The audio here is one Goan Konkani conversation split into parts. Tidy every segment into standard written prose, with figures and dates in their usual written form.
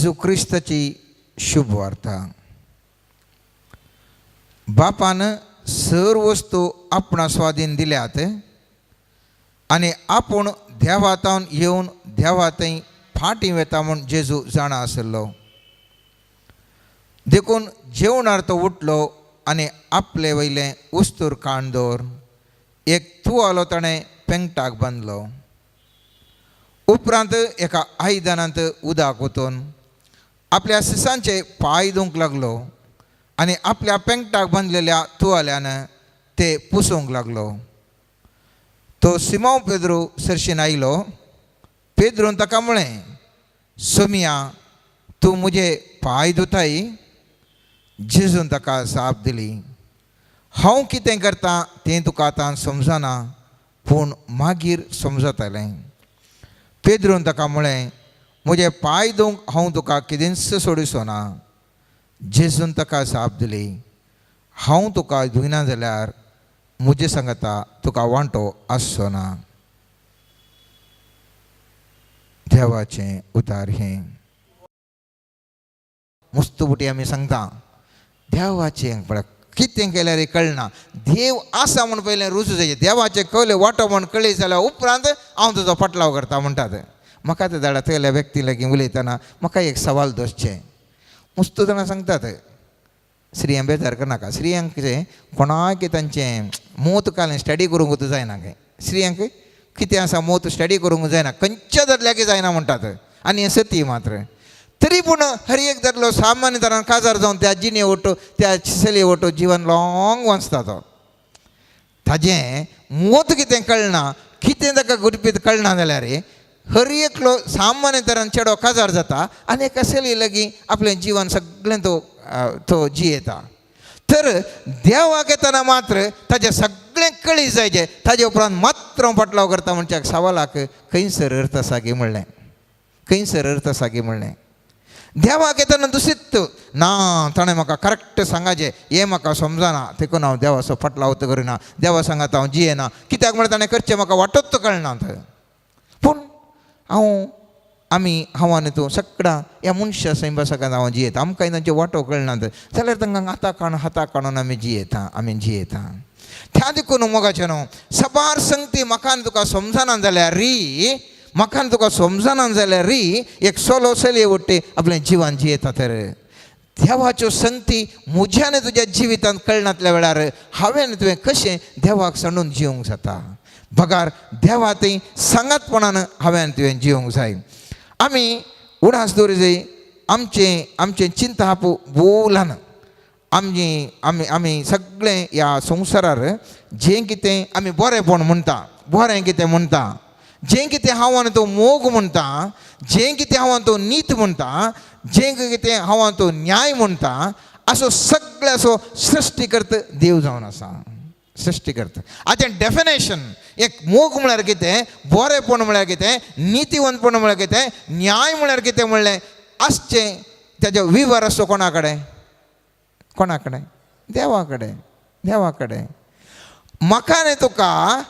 जेजू क्रिस्ताची शुभ वार्ता. बापान सर वस्तू आपणा स्वाधीन दिल्यात आनी आपूण देवातावन येवन देवा थंय फाटीं वेता म्हूण जेजू जाणा आसलो. देखून जेवणार तो उठलो आनी आपले वयलें उस्तूर काण दवर एक तुवालो ताणें पेंगटाक बांदलो. उपरांत एका आयदनांत उदक ओतून आपल्या सिसांचे पांय धुवंक लागलो आनी आपल्या पेंगटाक बांदलेल्या तुवाल्यान ते पुसूंक लागलो. तो सिमांव पेद्रू सरशीन आयलो. पेद्रून ताका म्हळें, सोमिया, तूं म्हजे पांय धुताय? जेजून ताका जाप दिली, हांव कितें करतां तें तुका आतां समजना, पूण मागीर समजतलें. पेद्रून ताका म्हळें, म्हजे पांय धुवंक हांव तुका कितेंच सोडिसो ना. जेजून ताका जाप दिली, हांव तुका धुयना जाल्यार म्हजे सांगता तुका वांटो आसचो ना. देवाचें उतार हें. मुस्त बुटी आमी सांगता देवाचें पळय कितें केल्यार कळना. देव आसा म्हूण पयलें रुजू जायचें. देवाचें कवले वांटो म्हूण कळी जाल्यार उपरांत हांव तुजो फाटलाव करता म्हणटात. म्हाका ते दाडा थंयल्या व्यक्ती लागीं उलयतना म्हाका एक सवाल दसचें. मुस्त जाणां सांगतात स्त्रियांक बेजार करनाका. स्त्रियांक कितें कोणाक तांचें मोत कालें स्टडी करूंक जायना खंय. स्त्रियांक कितें आसा मोत स्टडी करूंक जायना, खंयच्या दादल्याक जायना म्हणटात. आनी हें सती मात्र. तरी पूण हर एक दादलो सामान्य तरान काजार जावन त्या जिणे वटो त्या चलये वटो जिवन लाँग वाचता. तो ताजें मोत कितें कळना, कितें ताका गुरपीत कळना जाल्यार हर एकलो सामान्य तरान चेडो काजार जाता आनी एका चलये लागीं आपलें जीवन सगळें तो तो जियेता. तर देवाक येतना मात्र ताजें सगळें कळी जायचें, ताजे उपरांत मात्र हांव फाटलाव करता म्हणच्या सवालाक खंयसर अर्थ आसा गी म्हणलें, खंयसर अर्थ आसा गी म्हणलें. देवाक येतना दुसरीत ना ताणें म्हाका करेक्ट सांगाचें हें म्हाका समजना, देखून हांव देवाचो फाटलाव करिना, देवा सांगात हांव जियेना, कित्याक म्हळ्यार ताणें करचें म्हाका वाटत कळना. पूण हांव आमी हांव आनी तूं सगळां ह्या मनशा सैमा सगळ्यां हांव जियेता, आमकां तांचे वांटो कळना जाल्यार तांकां हाता काडून हाता काडून आमी जियेता, आमी जियेता. त्या देखून मोगाचें न्हू सबार संगती म्हाका आनी तुका समजना जाल्यार री, म्हाका आनी तुका समजना जाल्यार री एक सोलो चलये वट्टी आपलें जिवन जियेता. तर देवाच्यो संगती म्हज्या आनी तुज्या जिवितांत कळनातल्या वेळार हांवें तुवें कशें देवाक सांडून जिवंक जाता? बगार देवा थंय सांगातपणान हांवें तुवें जिवंक जाय. आमी उडास दवरी जाय. आमचें आमचें चिंताप बोलान आमची आमी आमी सगळें ह्या संवसारार जें कितें आमी बरेंपण म्हणटा, बरें कितें म्हणटा, जें कितें हांव आनी तूं मोग म्हणटा, जें कितें हांव आनी तूं नीत म्हणटा, जें कितें हांव आनी तूं न्याय म्हणटा, असो सगळ्याचो सृश्टीकर्त देव जावन आसा. सृश्टीकर्त आतां डेफिनेशन एक मोग म्हळ्यार कितें, बरेंपण म्हळ्यार कितें, नितीवंतपण म्हळ्यार कितें, न्याय म्हळ्यार कितें म्हणलें आसचें ताजो विवर आसचो कोणा कडेन? कोणा कडेन? देवा कडेन, देवा कडेन. म्हाका आनी तुका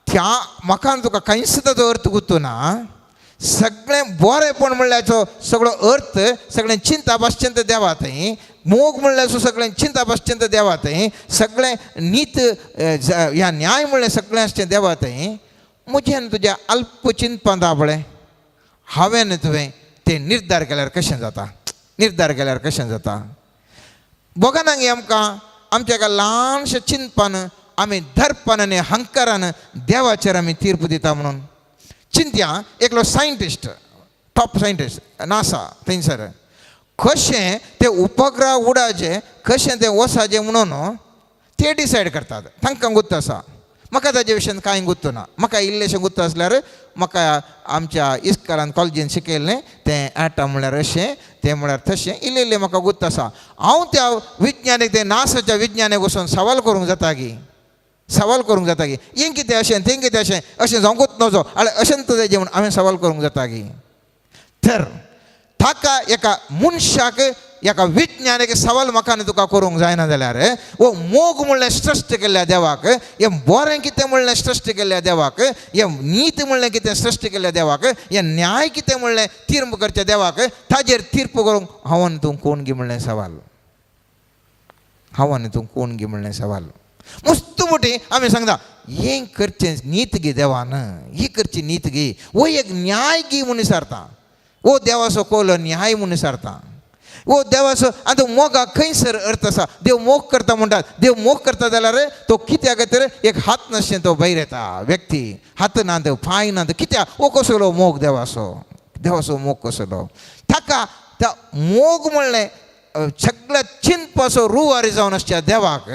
त्या म्हाका आनी तुका कांयच ताजो अर्थ गुत्तू ना. सगळें बरेंपण म्हणल्याचो सगळो अर्थ सगळें चिंता भाश्चंत देवा थंय, मोग म्हणल्याचो सगळें चिंता भाश्चंत देवा थंय, सगळें नीत ह्या न्याय म्हणलें सगळें आसचें देवा थंय. म्हजें आनी तुज्या अल्प चिंतपांत पळय हांवें आनी तुवें तें निर्धार केल्यार कशें जाता? निर्धार केल्यार कशें जाता? बोगाना गे आमकां आमच्या एका ल्हानशा चिंतपान आमी दर्पान आनी हंकारान देवाचेर आमी तीर्प दिता म्हणून चिंत्या. एकलो सायंटिस्ट, टॉप सायंटिस्ट नासा थंयसर कशें ते उपग्रह उडाचे कशें ते वसाचे म्हणून ते डिसायड करतात. तांकां गुत्त आसा. म्हाका ताजे विशयान कांय गुत्त ना. म्हाका इल्लेशें गुत्त आसल्यार म्हाका आमच्या इस्कॉलान कॉलेजीन शिकयल्लें तें एटम म्हळ्यार अशें, तें म्हळ्यार तशें, इल्लें इल्लें म्हाका गुत्त आसा. हांव त्या विज्ञानीक ते नासाच्या विज्ञानीक वचून सवाल करूंक जाता की, सवाल करूंक जाता की हें कितें अशें तें कितें अशें, अशें जावंकूच नजो आनी अशें तुजें म्हूण हांवें सवाल करूंक जाता की? तर ताका एका मनशाक एका विज्ञानीक सवाल म्हाका आनी तुका करूंक जायना जाल्यार वो मोग म्हणलें सृश्ट केल्ल्या देवाक, हें बरें कितें म्हणलें सृश्ट केल्ल्या देवाक, हें नीत म्हणलें कितें सृश्ट केल्ल्या देवाक, हें न्याय कितें म्हणलें तीर्प करच्या देवाक, ताजेर तीर्प करूंक हांव आनी तूं कोण गी म्हणलें सवाल, हांव आनी तूं कोण गी म्हणलें सवाल. मस्त मोटी आमी सांगता हें करचें नीत गी देवान, ही करची नीत गी, वो एक न्याय गी म्हूण विचारता, वो देवाचो कोलो न्याय म्हूण विचारता, वो देवाचो आनी तो मोगाक खंयसर अर्थ आसा. देव मोग करता म्हणटात, देव मोग करता जाल्यार तो कित्याक खातीर एक हात नासचें तो भायर येता व्यक्ती, हात ना पांय ना कित्याक, वो कसलो मोग देवाचो, देवाचो मोग कसलो. ताका त्या मोग म्हणलें सगळ्या चिंतपाचो रुवारी जावन आसच्या देवाक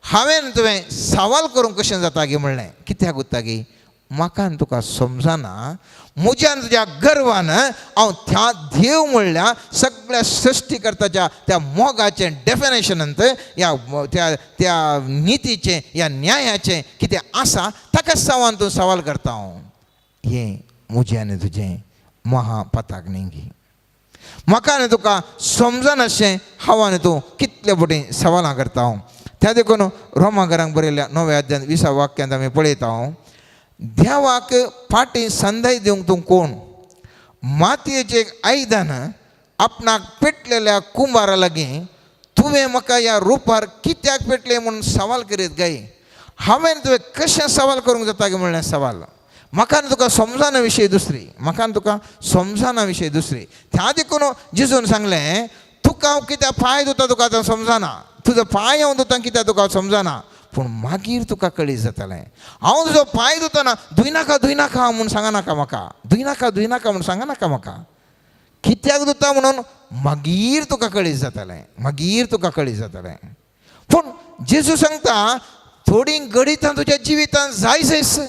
हांवें तुवें सवाल करूंक कशें जाता गी म्हणलें, कित्याक उरता गी म्हाका आनी तुका समजना, म्हज्यान तुज्या गर्वान हांव त्या देव म्हणल्या सगळ्या सृश्टीकर्ताच्या त्या मोगाचें डेफिनेशनांत ह्या त्या त्या नितीचें ह्या न्यायाचें कितें आसा ताका सवान तूं सवाल करता हांव. हें म्हजें आनी तुजें महापताक न्ही गी, म्हाका आनी तुका समजनाशें हांव आनी तूं कितले फावटी सवालां करता हांव. त्या देखून रोमा घरांक बरयल्ल्या 9व्या अध्यायांत 20 वाक्यांत आमी पळयता हांव, देवाक फाटीं संदाय दिवंक तूं कोण, मातयेचें एक आयदन आपणाक पेटलेल्या कुंबारा लागीं तुवें म्हाका ह्या रुपार कित्याक पेटलें म्हूण सवाल करीत गाय, हांवें तुवें कशें सवाल करूंक जाता गी म्हणलें सवाल. म्हाका आनी तुका समजना विशय दुसरी, म्हाका आनी तुका समजना विशय दुसरी. त्या देखून जेजून सांगलें तुका हांव कित्याक पांय धुता तुका आतां समजना, तुजो पांय हांव धुता कित्याक तुका समजना, पूण मागीर तुका कळीत जातलें. हांव तुजो पांय धुतना धुयनाका धुयनाका म्हूण सांगनाका म्हाका, धुयनाका धुयनाका म्हूण सांगनाका म्हाका, कित्याक धुता म्हणून मागीर तुका कळीत जातलें, मागीर तुका कळीत जातलें. पूण जेजू सांगता थोडीं गणितां तुज्या जिवितांत जाय जायस,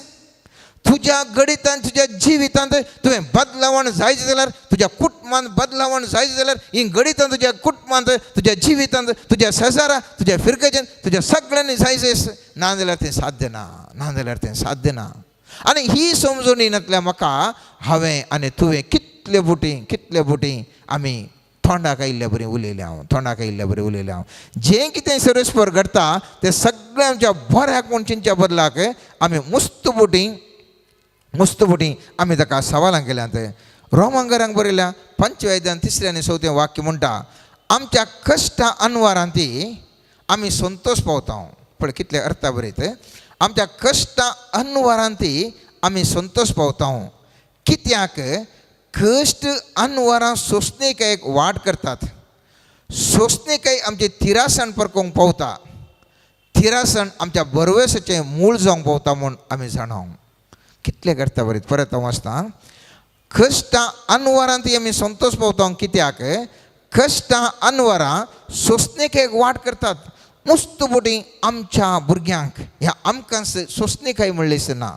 तुज्या गणितान तुज्या जिवितांत तुवें बदलावण जाय जाल्यार, तुज्या कुटुंबांत बदलावण जाय जाल्यार ही गणितां तुज्या कुटुंबांत तुज्या जिवितांत तुज्या शेजारा तुज्या फिरगेजेन तुज्या सगळ्यांनी जाय जायस, ना जाल्यार तें साध्य ना, ना जाल्यार तें साध्य ना. आनी ही समजणी नासल्यार म्हाका हांवें आनी तुवें कितले बोटी कितले बोटी आमी तोंडाक आयिल्ल्या बरी उलयलें हांव, तोंडाक आयिल्ल्या बरी उलयलें हांव. जें कितें सर्वेस्पर घडटा तें सगळें आमच्या बऱ्याक म्हूण चिंतच्या बदलाक आमी मुस्त बोटी मुस्त बोटी आमी ताका सवालां केल्यांत. रोमांगरांक बरयल्या 5व्या अध्यायांत 3रें आनी 4थें वाक्य म्हणटा आमच्या कश्टा अनवारांती आमी संतोश पावता. पळय कितले अर्था बरयत, आमच्या कश्टा अनवारांती आमी संतोश पावता. कित्याक कश्ट अनवरां सोंसणीक एक वाट करतात, सोंसणीक आमचे थिरासण परकोंक पावता, थिरासण आमच्या बरवेसाचें मूळ जावंक पावता म्हूण आमी जाणा. कितले करता बरें परत हांव वाचता, कश्टां अनवरांत आमी संतोश पावता. कित्याक कश्टां अनवरां सोंसणीक एक वाट करतात. मुस्त बोटी आमच्या भुरग्यांक ह्या आमकां सोंसणीकाय म्हणलीच ना.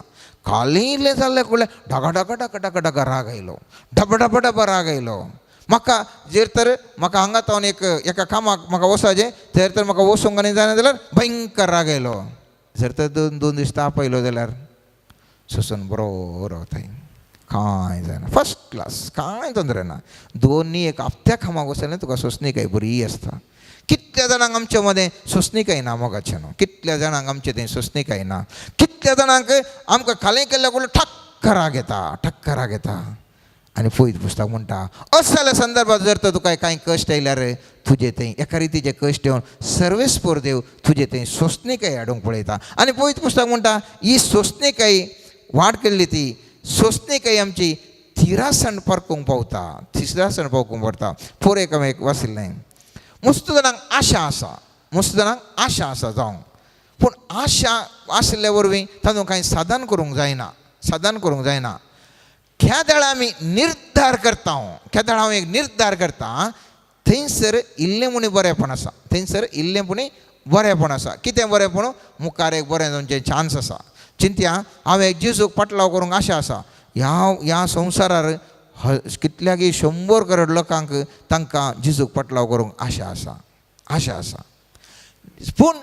काली इल्लें जाल्लें कुडलें डगा डगा डगा डगा डगा राग आयलो, डबा डबा डबा राग आयलो म्हाका. जर तर म्हाका हांगा तावन एक एका कामाक म्हाका वचपाचें, जर तर म्हाका वचूंक आनी जायना जाल्यार भयंकर राग आयलो. जर तर दोन दोन दीस ताप आयलो जाल्यार सोसून बरो रावताय, कांय जायना, फर्स्ट क्लास, कांय तोंदरे ना. दोनी एक हप्त्या कामाक वचलें तुका सोंसणीकाय बरी आसता. कितल्या जाणांक आमचे मदें सोंसणीकाय ना मोगाचें न्हू, कितल्या जाणांक आमचे थंय सोंसणीकाय ना, कितल्या जाणांक आमकां खालें केल्ल्या कडल्यान ठक्क राग येता, ठक्क राग येता. आनी पयत पुस्तक म्हणटा अशें जाल्या संदर्भात जर तर तुका कांय कश्ट आयल्यार तुजे थंय एका रितीचे कश्ट येवन सर्वेस्पोर देव तुजे थंय सोंसणीकाय हाडूंक पळयता. आनी पयत पुस्तक म्हणटा ही सोंसणीकाय वाट केल्ली ती सोंसणीकाय आमची थिरासण परकूंक पावता, थिरासण पावकूंक पडटा. पोर एक हांवें एक वाचिल्लें, मुस्त जाणांक आशा आसा, मुस्त जाणांक आशा आसा जावंक, पूण आशा आशिल्ल्या वरवीं तातूंत कांय साधन करूंक जायना, साधन करूंक जायना. केदळ आमी निर्धार करता, केदळ हांव एक निर्धार करता, थंयसर इल्लें म्हूण बरेंपण आसा, थंयसर इल्लें म्हूण बरेंपण आसा. कितें बरेंपण? मुखार एक बरें जावचें चान्स आसा. चिंतया हांव एक जेजूक पाटलाव करूंक आशा आसा. ह्या ह्या संवसारार कितल्याकी 100 करोड लोकांक तांकां जेजूक पाटलाव करूंक आशा आसा, आशा आसा, पूण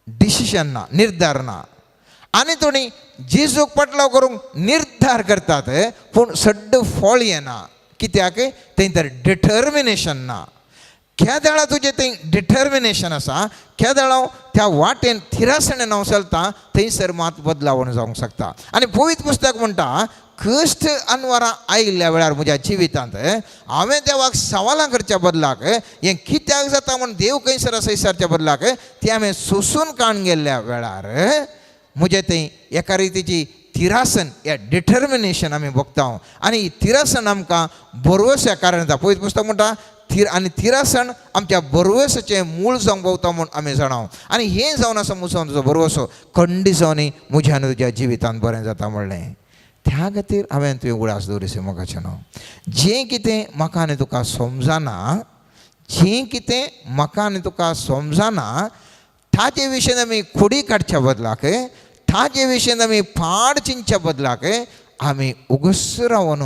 डिसिशन ना, निर्धार ना. आनी थोडी जेजूक पाटलाव करूंक निर्धार करतात पूण सड्ड फळ येना. कित्याक? थंय तर डिटर्मिनेशन ना. केदळा तुजें थंय डिटर्मिनेशन आसा, केदळा त्या वाटेन थिरासणेन हांव चलता, थंयसर मात बदलावण जावंक शकता. आनी पवित्र पुस्तक म्हणटा, कश्ट अनवरां आयिल्ल्या वेळार म्हज्या जिवितांत हांवें देवाक सवालां करच्या बदलाक, हें कित्याक जाता म्हूण देव खंयसर आसा विचारच्या बदलाक, ती हांवें सोसून काडून गेल्ल्या वेळार म्हजें थंय एका रितीची तिरासन या डिटर्मिनेशन आमी भोगता. आनी ही तिरासन आमकां बरवस्या कारण जाता. पवित्र पुस्तक म्हणटा थीर आनी थिरासण आमच्या बरवसाचें मूळ जावंक पावता म्हूण आमी जाणा. आनी हें जावन आसा मुजो तुजो बरवसो खंडी जावन म्हज्या आनी तुज्या जिवितांत बरें जाता म्हणलें. त्या खातीर हांवें तुवें उडास दवरिसे मोगाचें न्हू, जें कितें म्हाका आनी तुका समजना, जें कितें म्हाका आनी तुका समजना ताजे विशयन आमी खोडी काडच्या बदलाक, ताजे विशयन आमी पाड चिंतच्या बदलाक आमी उगस रावन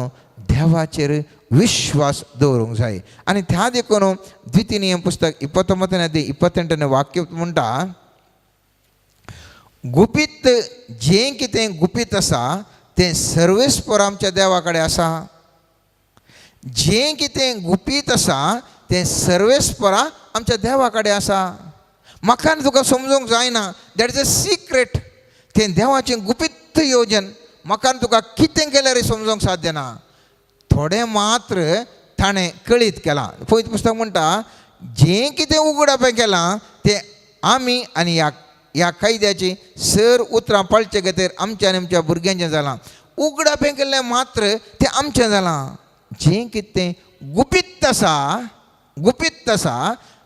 देवाचेर विश्वास दवरूंक जाय. आनी त्या देखून द्वितीय नियम पुस्तक 29 अध्याय 28 वाक्य म्हणटा, गुपीत जें कितें गुपीत आसा तें सर्वेस्पर आमच्या देवा कडेन आसा. जें कितें गुपीत आसा तें सर्वेस्परा आमच्या देवा कडेन आसा. म्हाका आनी तुका समजूंक जायना, that is a secret. तें देवाचें गुपीत योजन म्हाका आनी तुका कितें केल्यार समजूंक साध्य ना. थोडें मात्र ताणें कळीत केलां. पवित्र पुस्तक म्हणटा, जें कितें उगडापें केलां तें आमी आनी ह्या कायद्याची सर उतरां पाळचे खातीर आमच्या आनी आमच्या भुरग्यांचें जालां. उगडापें केल्लें मात्र तें आमचें जालां. जें कितें गुपीत आसा, गुपीत आसा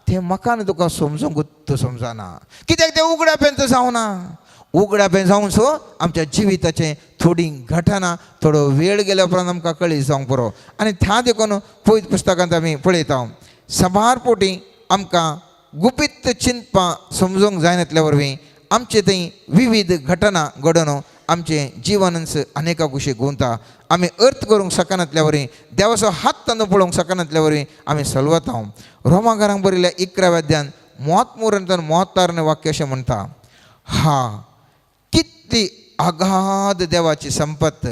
तें म्हाका आनी तुका समजूंक गुत्त समजना, कित्याक तें उगडापें तर जावना. उगडापें जावन सो आमच्या जिविताचें थोडी घटना थोडो वेळ गेल्या उपरांत आमकां कळी जावंक पुरो. आनी त्या देखून पवित्र पुस्तकांत आमी पळयता, साबार पोटी आमकां गुपीत चिंतपां समजूंक जायनातल्या वरवीं आमचे थंय विविध घटना घडोवन आमचें जिवनच अनेका कुशीक गुंता. आमी अर्थ करूंक शकनातल्या वरवीं, देवाचो हात तांदूळ पळोवंक शकनातल्या वरवीं आमी सलवता. रोमाकारांक बरयल्ल्या 11व्या अध्यान 33 34 वाक्य अशें म्हणटा, हा कितली अगाध देवाची संपत्त,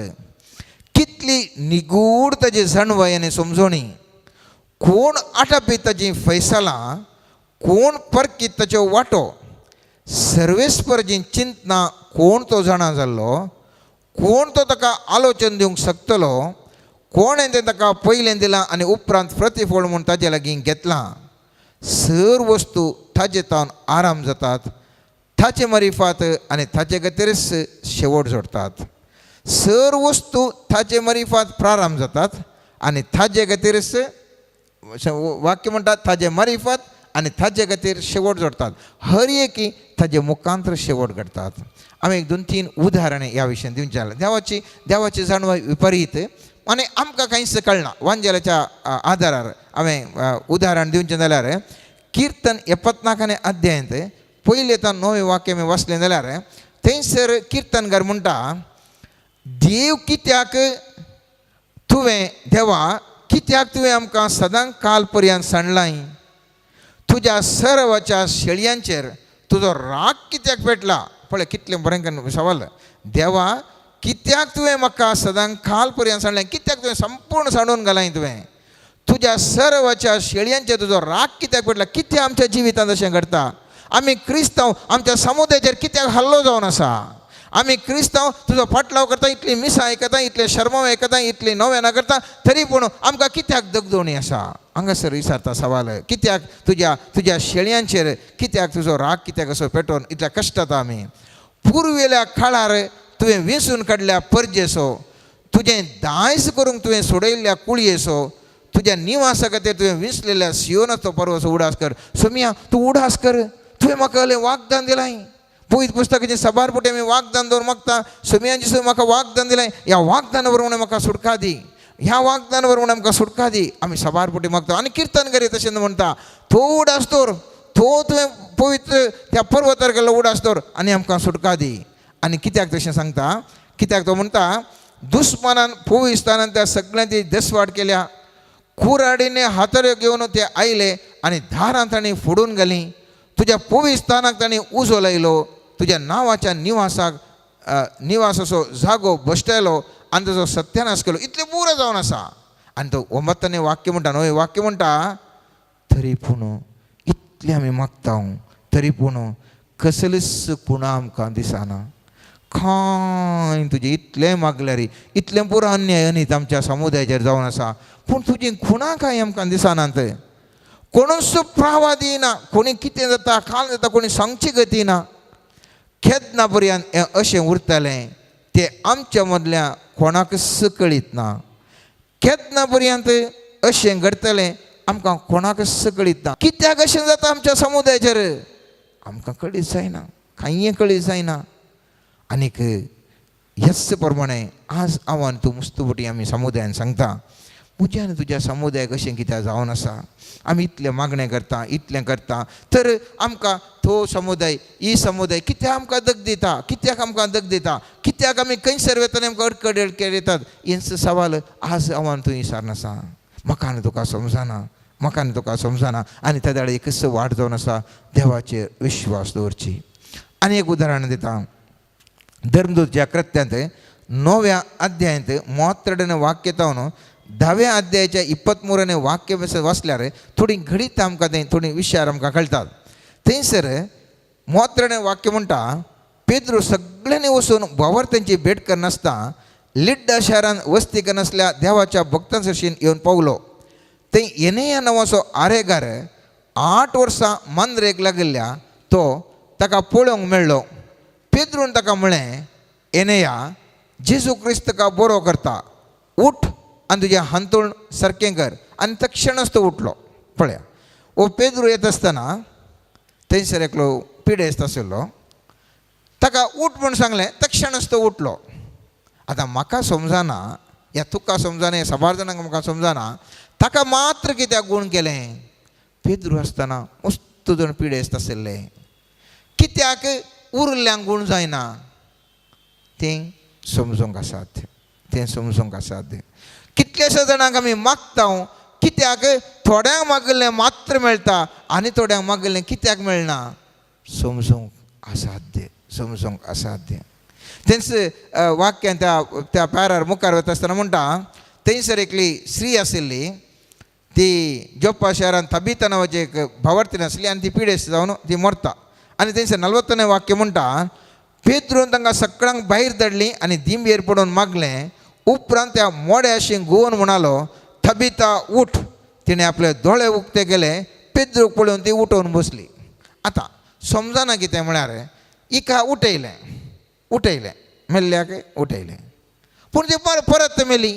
कितली निगूढ ताजी जाणवाय आनी समजोणी, कोण आटापी ताजी फैसलां, कोण परकीत ताच्यो वांटो, सर्वेस्पर जी चिंतना कोण तो जाणा जाल्लो, कोण तो ताका आलोचन दिवंक शकतलो, कोणें तें ताका पयलें दिलां आनी उपरांत प्रतिफळ म्हूण ताजे लागीं घेतलां. सर वस्तू ताजे तावन आराम जातात, ताचे मरिफात आनी ताचे खातीरच शेवट जोडटात. सर वस्तू ताचे मरिफात प्रारंभ जातात आनी ताजे खातीरच, वाक्य म्हणटात, ताजे मरिफात आनी ताजे खातीर शेवट जोडटात. हर एकी ताजे मुखांतर शेवट घडटात. आमी एक 2-3 उदाहरणां ह्या विशयान दिवचें जाल्यार देवाची देवाची जाणवाय विपरीत आनी आमकां कांयच कळना. वांजेलाच्या आदारार हांवें उदाहरण दिवचें जाल्यार किर्तन 74 अध्यायांत पयलें तर 9 वाक्य आमी वाचलें जाल्यार थंयसर किर्तनकार म्हणटा, देव कित्याक तुवें देवा कित्याक तुवें आमकां सदां काल पर्यंत सांडलाय, तुज्या सर्वाच्या शेळयांचेर तुजो राग कित्याक पेटला. पळय कितलें बरें सवाल, देवा कित्याक तुवें म्हाका सदां काल पर्यंत सांडलें, कित्याक तुवें संपूर्ण सांडून घालाय, तुवें तुज्या सर्वाच्या शेळयांचेर तुजो राग कित्याक पेटला. कित्याक आमच्या जिवितांत अशें घडटा? आमी क्रिस्तांव आमच्या समुदायाचेर कित्याक हल्लो जावन आसा? आमी क्रिस्तांव तुजो फाटलाव करता, इतली मिसां आयकता, इतले शर्मांव आयकता, इतली नव्यानां करता, तरी पूण आमकां कित्याक दगदोणी आसा? हांगासर विचारता सवाल, कित्याक तुज्या तुज्या शेळयांचेर कित्याक तुजो राग कित्याक असो पेटोवन इतल्या कश्टाता आमी? पुर्विल्ल्या काळार तुवें वेंचून काडल्या परजेसो, तुजें दायज करूंक तुवें सोडयल्ल्या कुळयेसो, तुज्या निवासा खातीर तुवें विंचलेल्या सियोनाचो पर्वसो उडास कर. सोमिया तूं उडास कर, तुवें म्हाका असलें वागदान दिलाय. पवित्र पुस्तकाचें साबार पुटे आमी वागदान दवरून मागता, सोमियांची सुद्दां म्हाका वागदान दिलाय, ह्या वागदाना वरवीं म्हाका सुटका दी, ह्या वागदान वरवीं आमकां सुटका दी. आमी साबार पुटी मागता. आनी किर्तन करीत तशें म्हणटा, तो उडास दवर, तो तुवें पवित्र त्या पर्वतार गेल्लो उडास दवर आनी आमकां सुटका दी. आनी कित्याक तशें सांगता? कित्याक तो म्हणटा, दुस्मानान पविस्तानान त्या सगळ्यांची दसवाट केल्या, कुराडीने हातऱ्यो घेवन ते आयले आनी दारां तांणी फोडून घालीं, तुज्या पविस्थानाक तांणी उजो लायलो, तुज्या नांवाच्या निवासाक निवासाचो जागो बसतायलो आनी ताजो सत्यानाश केलो. इतलें पुरो जावन आसा. आनी तो 9 वाक्य म्हणटा, 9 वाक्य म्हणटा, तरी पूण इतलें आमी मागता, तरी पूण कसलीच खुणा आमकां दिसना. कांय तुजें इतलें मागल्यार, इतलें पुरो अन्याय अनीत आमच्या समुदायाचेर जावन आसा, पूण तुजी खुणां कांय आमकां दिसनात. कोणूच प्रावा दिना, कोणी कितें जाता काल जाता कोणी सांगची गती ना. केन्ना पर्यंत हें अशें उरतलें तें आमच्या मदल्या कोणाकच कळीत ना. केन्ना पर्यंत अशें घडटलें आमकां कोणाकच कळीत ना. कित्याक अशें जाता आमच्या समुदायाचेर आमकां कळीत जायना, कांय कळीत जायना. आनीक ह्याच प्रमाणे आज हांव आनी तूं मुस्तुपटी आमी समुदायान सांगता, म्हज्या आनी तुज्या समुदायाक अशें कित्याक जावन आसा? आमी इतलें मागणें करता, इतलें करता, तर आमकां तो समुदाय ही समुदाय कित्याक आमकां दग दिता, कित्याक आमकां दग दिता, कित्याक आमी खंयसर वतना आमकां अडकड अडकड येतात? हेंच सवाल आज हांव आनी तूं विचारना. म्हाका आनी तुका समजना, म्हाका आनी तुका समजना. आनी त्या वेळार एकच वाट जावन आसा, देवाचेर विश्वास दवरची. आनी एक उदाहरण दिता, धर्मदूतच्या कृत्यांत 9व्या अध्यायांत 32ನೇ वाक्य तावन 10व्या अध्यायाच्या 23ನೇ वाक्य वाचल्यार थोडी घडीत आमकां तें थोडी विचार आमकां कळटात. थंयसर 32ನೇ वाक्य म्हणटा, पेद्रू सगळ्यांनी वचून भावार्थ्यांची भेट करनासतना लिड्डा शारान वस्ती करनासल्या देवाच्या भक्तां सरशीन येवन पावलो. थंय येनेया नांवाचो आरेगार 8 वर्सां मांद्रेक लागिल्ल्या तो ताका पळोवंक मेळ्ळो. पेद्रून ताका म्हळें, येनेया, जेजू क्रिस्त तुका बरो करता, उठ आनी तुजें हांतूण सारकें कर. आनी तक्षणच तो उठलो. पळया, हो पेद्रू येता आसतना थंयसर एकलो पिडेस्त आशिल्लो, ताका उठ म्हूण सांगलें, तक्षणच तो उठलो. आतां म्हाका समजना, या तुका समजना, या साबार जाणांक म्हाका समजना, ताका मात्र कित्याक गूण केलें? पेद्रू आसतना मस्त जाण पिडेस्त आशिल्ले, कित्याक उरिल्ल्यांक गूण जायना? तें समजूंक आसात, तें समजूंक आसात. कितल्याश्या जाणांक आमी मागता, कित्याक थोड्यांक मागिल्लें मात्र मेळटा आनी थोड्यांक मागिल्लें कित्याक मेळना? समजूंक असाध्य, समजूंक असाध्य. तेंच वाक्यान त्या त्या पॅरार मुखार वता आसतना म्हणटा, थंयसर एकली स्त्री आशिल्ली, ती जोप्पा शहरान तबिता नांवाची एक भावार्थीन आसली आनी ती पिडेस्त जावन ती मरता. आनी थंयसर 40 वाक्य म्हणटा, पेद्रून तांकां सगळ्यांक भायर धाडली आनी दिंबेर पडून मागलें. उपरांत त्या मोड्याशी गोवन म्हणालो, तबिता उठ. तिणें आपले दोळे उक्ते केले, पेद्रूक पळोवन ती उठोवन बसली. आतां समजना कितें म्हळ्यार, हिका उठयलें, उठयलें मेल्ल्याक उठयलें, पूण ती परत मेली,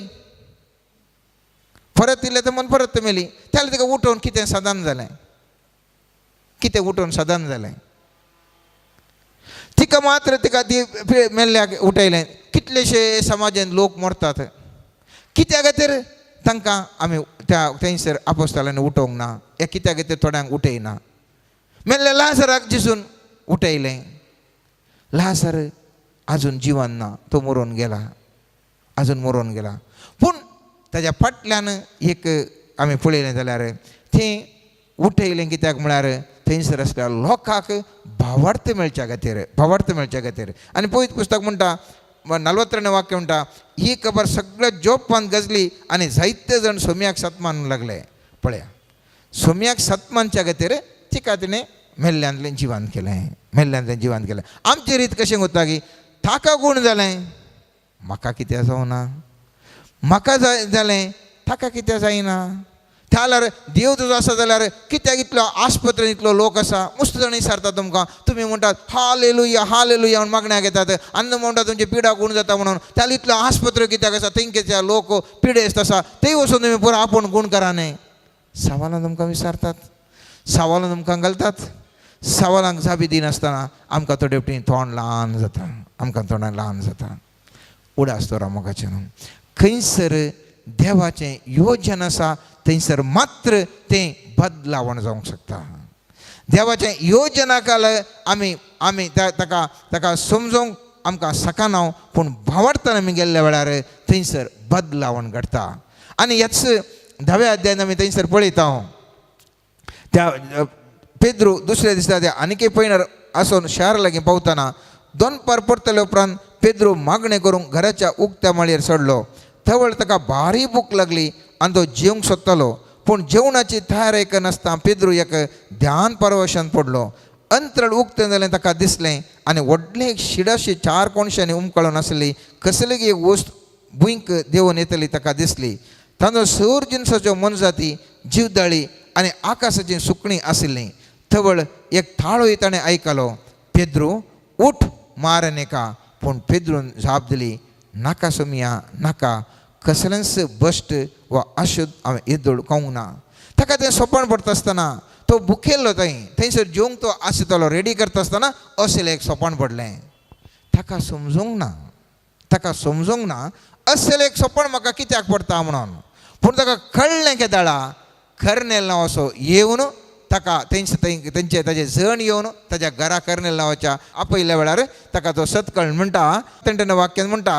परत इल्लें तर मन परत मेली. त्याला तिका उठोवन कितें साधन जालें? कितें उठोवन साधन जालें? तिका मात्र तिका ती मेल्ल्याक उठयलें. कितलेशे समाजान लोक मरतात, कित्या खातीर तांकां आमी त्या थंयसर आपोस्तालांनी उठोवंक ना, या कित्या खातीर थोड्यांक उठयना? मेल्ल्या लाजराक जिसून उठयलें, लाजर आजून जिवन ना, तो मरोन गेला, आजून मरोन गेला. पूण ताज्या फाटल्यान एक आमी पळयलें जाल्यार थंय उठयलें कित्याक म्हळ्यार थंयसर आसल्या लोकांक भावार्थ मेळच्या खातीर, भावार्थ मेळच्या खातीर. आनी पवित्र पुस्तक म्हणटा, 42 वाक्य म्हणटा, ही खबर सगळ्या जोपान गजली आनी जायते जाण सोम्याक सत मानूंक लागले. पळया, सोम्याक सत मानच्या खातीर तिका तिणें मेल्ल्यांतलें जिवान केलें, मेल्ल्यांतलें जिवान केलें. आमची रीत कशें उरता की ताका गूण जालें, म्हाका कितें जावना, म्हाका जाय जालें, ताका कितें जायना. जाल्यार देव तुजो आसा जाल्यार कित्याक इतलो आस्पत्रेन इतलो लोक आसा? मस्त जाण विचारता तुमकां, तुमी म्हणटात हालेलुया हालेलुया म्हूण मागण्याक येतात आनी म्हणटा तुमची पिडा गूण जाता म्हणून. जाल्यार इतलो आस्पत्र्यो कित्याक आसा? तेंकेच्या लोक पिडेस्त आसा, थंय वचून तुमी पुरो आपूण गूण करा न्ही. सवालां तुमकां विचारतात, सवालां तुमकां घालतात. सवालांक जापी दिनासतना आमकां थोडे फावटी तोंड ल्हान जाता, आमकां तोंडां ल्हान जाता. उडास दवरा मोगाचें न्हू, खंयसर देवाचें योजन आसा थंयसर मात्र तें बदलावण जावंक शकता. देवाचें योजना काल आमी आमी ताका ताका समजूंक आमकां शकना, पूण भावार्थान आमी गेल्ल्या वेळार थंयसर बदलावण घडटा. आनी ह्याच 10व्या अध्यायान आमी थंयसर पळयता, त्या पेद्रू दुसऱ्या दिसा त्या आनीक पयणार आसून शार लागीं पावतना दनपार परतले उपरांत पेद्रू मागणें करूंक घराच्या उक्त्या माळयेर चडलो. तवळ ताका भारी भूक लागली आनी तो जेवंक सोदतालो. पूण जेवणाची तयारी करनासतना पेद्रू एक ध्यान परवशान पडलो. अंतरळ उक्तें जालें ताका दिसलें आनी व्हडलें एक शिडाशी चार कोणशांनी उमकळून आसली कसली एक वस्त भुंयक देंवून येतली ताका दिसली. तांचो सर जिनसाच्यो मोनजाती, जिवदाळी आनी आकाशाची सुकणीं आशिल्लीं. तवळ एक थाळोय ताणें आयकलो, पेद्रू उठ मार आनी खा. पूण पेद्रून जाप दिली, नाका सोमिया नाका, कसलेंच भश्ट वा अशुद्ध हांवें येदोळ खावंक ना. ताका तें सोपण पडटा आसतना तो भुकेल्लो, थंय थंयसर जेवंक तो आसतालो रेडी करता आसतना असलें एक सोपण पडलें. ताका समजूंक ना, ताका समजूंक ना असलें एक सोपण म्हाका कित्याक पडटा म्हणून. पूण ताका कळ्ळें केदाळा कर्नेल नांवाचो येवन ताका तेंचे थंय तेंचे ताजे जण येवन ताज्या घरा कर्नेल नांवाच्या आपयल्या वेळार ताका तो सत्कळ म्हणटा. तेणें वाक्यान म्हणटा,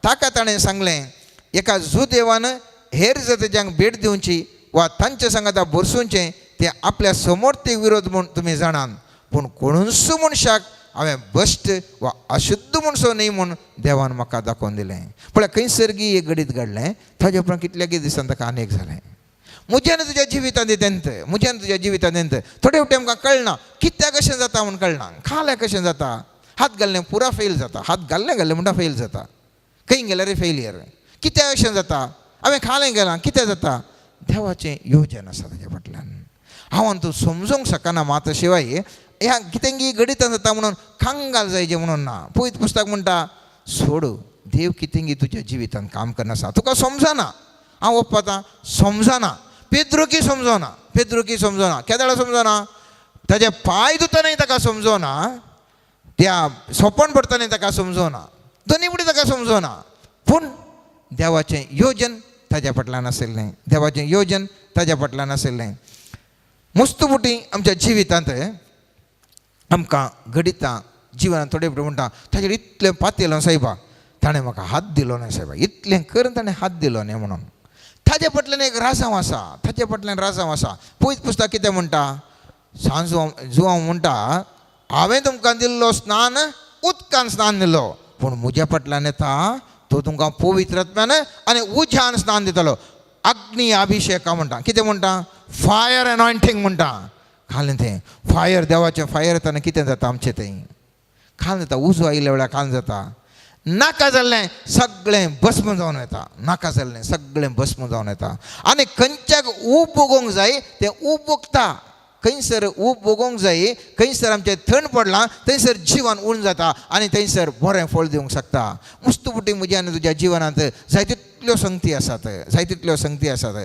ताका ताणें सांगलें, एका जुदेवान हेर जातीच्यांक भेट दिवची वा तांचे सांगाता भरसुचें तें आपल्या समर्थीक विरोध म्हूण तुमी जाणात, पूण कोणूच मनशाक हांवें भश्ट वा अशुद्ध म्हणसो न्हय म्हूण देवान म्हाका दाखोवन दिलें. पळय खंयसर गी एक घडीत घडलें, ताजे उपरांत कितल्यागी दिसान ताका आनेक जालें. म्हज्यान तुज्या जिवितांत तेंत, म्हज्यान तुज्या जिवितांत तेंत थोडे फावटी आमकां कळना कित्याक कशें जाता म्हूण कळना. खाल्यार कशें जाता, हात घाललें पुरा फेल जाता, हात घाललें घाललें म्हणटा फेल जाता, खंय गेल्यार फेलियर. कित्याक अशें जाता, हांवें खालें गेलां कितें जाता. देवाचें योजन आसा ताज्या फाटल्यान. हांव तूं समजूंक शकना मात शिवाय ह्या कितेंगी घडितां जाता म्हणून कांगाल जायचें म्हणून ना. पवित्र पुस्तक म्हणटा सोड, देव कितेंगी तुज्या जिवितांत काम करना, तुका समजना. हांव ओप्पातां समजना, पेद्रुकी समजना, पेद्रुकी समजना, केदाळा समजना, ताजे पांय धुतनाय ताका समजना, त्या सोपण पडटनाय ताका समजना, दोनी फुडें ताका समजना. पूण देवाचें योजन ताज्या फाटल्यान आशिल्लें, देवाचें योजन ताज्या फाटल्यान आशिल्लें. मुस्तुपुटी आमच्या जिवितांत आमकां घडितां जिवनांत थोडे फावटी म्हणटा ताजेर इतलें पातयलो सायबा, ताणें म्हाका हात दिलो न्हय सायबा, इतलें करून ताणें हात दिलो न्हय म्हणून. ताजे फाटल्यान एक राजांव आसा, ताजे फाटल्यान राजांव आसा. पयत पुस्तक कितें म्हणटा, सांजू जुवांव म्हणटा, हांवें तुमकां दिल्लो स्नान उदकान स्नान दिलो, पूण म्हज्या फाटल्यान येता तो तुमकां पवित्र आत्म्यान आनी उज्यान स्नान दितलो. अग्नी अभिषेका म्हणटा. कितें म्हणटा, फायर एनॉयंटींग म्हणटा. खालें तें फायर, देवाचें फायर येतना कितें जाता आमचें थंय खाल जाता, उजो आयिल्ल्या वेळार खाल जाता, नाका जाल्लें सगळें भस्म जावन वता, नाका जाल्लें सगळें भस्म जावन वता. आनी खंयच्याक ऊब भोगोवंक जाय तें ऊब भोगता. खंयसर ऊब भोगोवंक जाय, खंयसर आमचें थंड पडलां थंयसर जिवन उण जाता आनी थंयसर बरें फळ दिवंक शकता. मुस्तुपुटी म्हज्या आनी तुज्या जिवनांत जाय तितल्यो संगती आसात, जाय तितल्यो संगती आसात,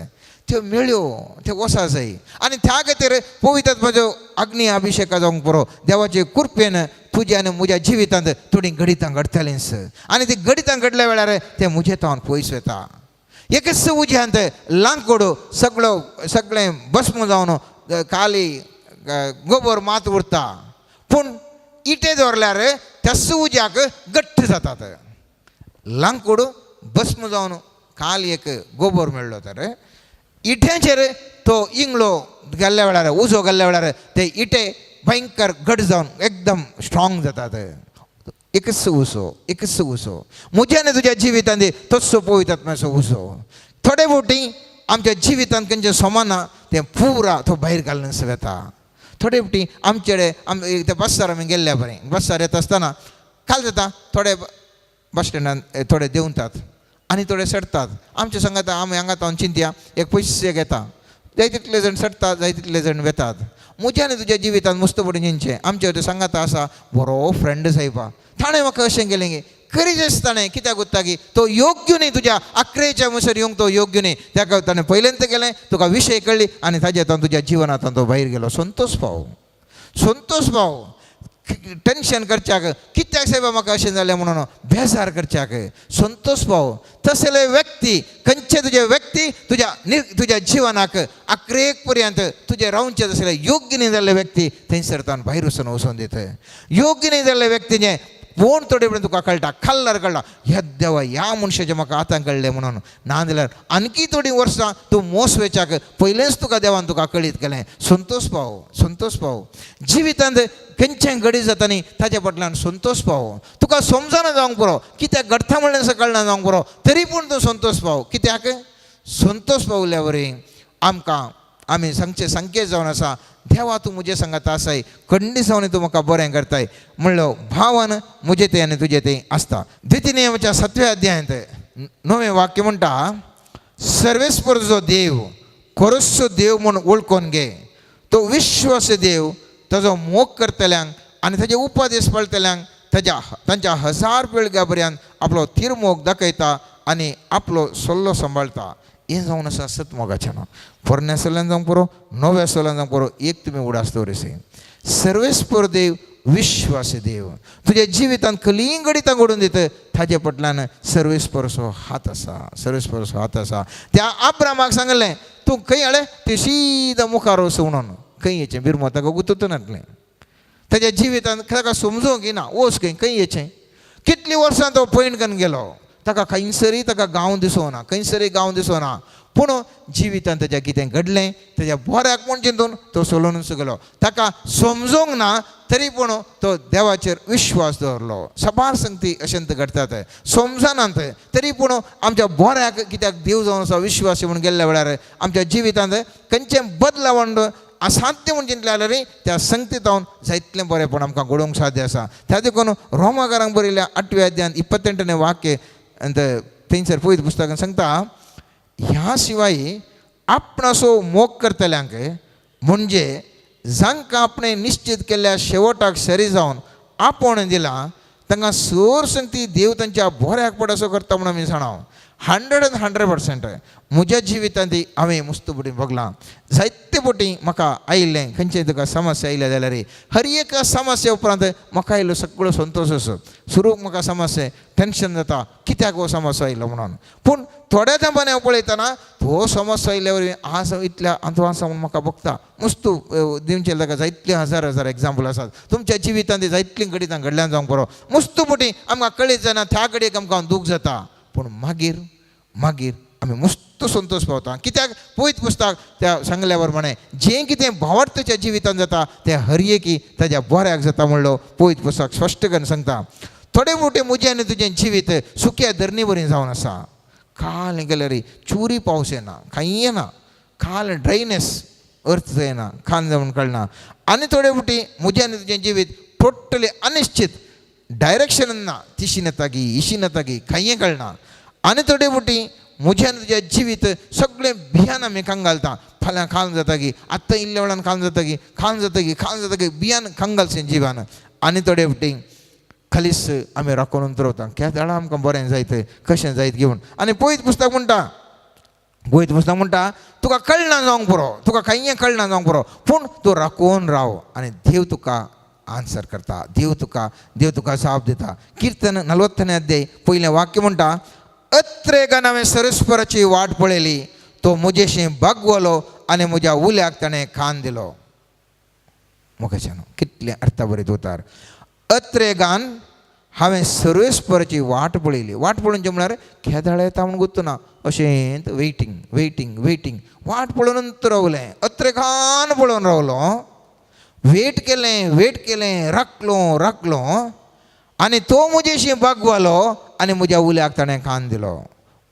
त्यो मेळ्यो त्यो वसा जाय. आनी त्या खातीर पवित्र म्हजो अग्नी अभिषेका जावंक पुरो. देवाचे कृपेन तुज्या आनी म्हज्या जिवितांत थोडीं घडितां घडटलींच आनी ती घडितां घडल्या वेळार तें म्हजे तावन पयस वता. एकच उज्यांत लांकूड सगळो सगळें भस्म जावन काली गोबर मात उरता, पूण इटे दवरल्यार त्याच उज्याक घट्ट जातात. लांकूड भस्म जावन काल एक गोबर मेळ्ळो तर इट्यांचेर तो इंगळो गेल्ल्या वेळार, उजो गेल्ल्या वेळार ते इटे भयंकर घट जावन एकदम स्ट्रॉंग जातात. एकच उजो, एकच उजो म्हज्या आनी तुज्या जिवितांत तस्सो पवित्र आत्म्याचो उजो. थोडे फावटी आमच्या जिवितांत खंयचें सोमाना तें पुरा तो भायर घालून वता. थोडे फावटी आमचे आम ते बस्सार आमी गेल्ल्या बरें, बस्सार येता आसतना काल जाता थोडे बस स्टँडान थोडे देंवतात आनी थोडे चडटात. आमचे सांगाता आमी हांगा तावन चिंतया एक पयशे घेता, जाय तितले जाण चडटात, जाय तितले जाण वेतात. म्हज्या आनी तुज्या जिवितांत मुस्त पडून चिंतचें. आमचे ते सांगाता आसा बरो फ्रेंड सायबा, ताणें म्हाका अशें केलें गे करीच आसता ताणें कित्याक उरता की तो योग्य न्ही, तुज्या आक्रेच्या मुसर येवंक तो योग्य न्ही. ताका ताणें पयल्यांत केलें, तुका विशय कळ्ळी आनी ताज्या हातान तुज्या जिवनांत तो भायर गेलो. संतोष पाव, संतोष पाव. टेंशन करच्याक कित्याक सायबा म्हाका अशें जालें म्हणून बेजार करच्याक संतोष पाव. तसले व्यक्ती खंयचे तुजे व्यक्ती तुज्या तुज्या जिवनाक आक्रेक पर्यंत तुजें रावचें तसले योग्य न्ही जाल्ले व्यक्ती थंयसर तान भायर वचून वचून दिता. योग्य न्ही जाल्ले व्यक्तीचें कोण थोडे पर्यंत तुका कळटा, खाल्ल्यार कळटा ह्या देवा ह्या मनशाचें म्हाका आतां कळ्ळें म्हणून. ना जाल्यार आणखी थोडीं वर्सां तूं मोस वेच्याक पयलेंच तुका देवान तुका कळीत केलें. संतोष पाव, संतोष पाव. जिवितांत खंयचें घडीत जाता न्ही ताच्या फाटल्यान संतोष पाव. तुका समजना जावंक पुरो, कित्याक घडटा म्हणलें कळना जावंक पुरो, तरी पूण तूं संतोष पाव. कित्याक संतोष पावल्या वरी आमकां आमी सांगचे संकेत जावन आसा, देवा तूं म्हजे सांगात आसाय, खंडीसावनी तूं म्हाका बरें करताय म्हणलो भावन म्हजे तें आनी तुजे तें आसता. द्वितीय नियमाच्या 7व्या अध्यायांत 9वें वाक्य म्हणटा, सर्वेस्पर जो देव खरोचो देव म्हूण वळखून घे, तो विश्वास देव ताजो मोग करतल्यांक आनी ताजे उपदेश पळतल्यांक ताज्या तांच्या 1000 पिळग्या पर्यंत आपलो थीर मोग दाखयता आनी आपलो सल्लो सांबाळटा. हें जावन आसा सतमोगाचें नांव. पोरण्या सल्ल्यान जावंक पुरो, नव्या सल्ल्यान जावंक पुरो, एक तुमी उडास दवरिसे, सर्वेस्पर देव विश्वासी देव तुज्या जिवितांत खलीं घडितां घडून दिता, ताजे फाटल्यान सर्वेस्परचो हात आसा, सर्वेस्परचो हात आसा. त्या आब्रामाक सांगलें तूं खंय हाडलें ते सीदा मुखार वच म्हणून, खंय येचें बिरमो ताका गुतूत नासलें. ताज्या जिवितांत ताका समजूंक येना वच खंय खंय येचें. कितलीं वर्सां तो पयण करून गेलो, ताका खंयसरूय ताका गांव दिसोना, खंयसरूय गांव दिसोना. पूण जिवितांत ताज्या कितें घडलें ताज्या बऱ्याक म्हूण चिंतून तो सोलूनच गेलो. ताका समजूंक ना तरी पूण तो देवाचेर विश्वास दवरलो. साबार संगती अशें घडटात, समजनात तरी पूण आमच्या बऱ्याक कित्याक देव जावन आसा विश्वासी म्हूण गेल्ल्या वेळार आमच्या जिवितांत खंयचें बदलावण असाध्य म्हूण चिंतलें जाल्यार त्या संगतींत जायतलें बरेंपण आमकां घडोवंक साध्य आसा. त्या देखून रोमाकारांक बरयल्ल्या 8व्या अध्यायांत 28 वाक्य थंयसर पयत पुस्तकान सांगता, ह्या शिवाय आपणासो मोग करतल्यांक म्हणजे जांकां आपणें निश्चित केल्ल्या शेवटाक सरी जावन आपोवणें दिलां तांकां सर संगती देव तांच्या बऱ्याक पड असो करता म्हूण आमी जाणा. 100% म्हज्या जिवितांत हांवें मुस्त पटी भोगलां. जायते पटी म्हाका आयिल्लें खंयचें तुका समस्या आयल्या जाल्यार हर एका समस्या उपरांत म्हाका आयिल्लो सगळो संतोश असो. सुरूक म्हाका समस्या टेंशन जाता कित्याक हो समस्या आयलो म्हणून, पूण थोड्या तेंपान हांव पळयतना हो समस्या आयिल्ल्या वरवीं आज इतल्या हांव आसा म्हूण म्हाका भोगता. मुस्तू दिवचें ताका जायतले हजार हजार एग्जाम्पल आसात तुमच्या जिवितांत जायतलीं घडितां घडल्यान जावंक बरो. मुस्तू पटी आमकां कळीत जायना त्या घडयेक आमकां दूख जाता, पूण मागीर मागीर आमी मस्त संतोश पावता. कित्याक पयत पुस्तक त्या सांगल्या प्रमाणे जें कितें भावार्थाच्या जिवितांत जाता तें हर एकी ताज्या बऱ्याक जाता म्हणलो पयत पुस्तक स्पश्ट करून सांगता. थोडे मोटे म्हजें आनी तुजें जिवीत सुक्या धरणी बरी जावन आसा. काल गेल्यार चुरी पावस येना, कांय येना, काल ड्रायनेस अर्थ येना, खान जावन कळना. आनी थोडे फावटी म्हजें आनी तुजें जिवीत टोटली अनिश्चित, डायरेक्शन ना, तिशीन येता की इशीन येता की कांय कळना. आनी थोडे फावटी म्हजें आनी तुजें जिवीत सगळें भियान आमी कंगालता, फाल्यां खावन जाता की आत्तां इल्ल्या वेळान खावन जाता की खावन जाता की खावन जाता की भियान कंगालशें जिवान. आनी थोडे फावटी खालीस आमी राखून उतरवता केदाळा आमकां बरें जायत कशें जायत घेवन. आनी पयत पुस्तक म्हणटा, पयत पुस्तक म्हणटा तुका कळना जावंक पुरो, तुका कांय कळना जावंक पुरो, पूण तूं राखून राव आनी देव तुका आन्सर करता, देव तुका जाप दिता. किर्तन 40 अध्याय पयलें वाक्य म्हणटा, अत्रेगान हांवें सरस्पराची वाट पळयली, तो म्हजेशी बागवलो आनी म्हज्या उल्याक ताणें खान दिलो. मुखाच्यान कितलें अर्थाभरीत उतार. अत्रेगान हांवें सर्वेस्पराची वाट पळयली. वाट पळोवचें म्हळ्यार केदाळ येता म्हूण गुत्तू ना, अशें वेटिंग वेटिंग वेटिंग वाट पळोवन रावलें, अत्रेगान पळोवन रावलो, वेट केलें वेट केलें, राखलो राखलो आनी तो म्हजेशी बागवालो आनी म्हज्या उल्याक ताणें खान दिलो.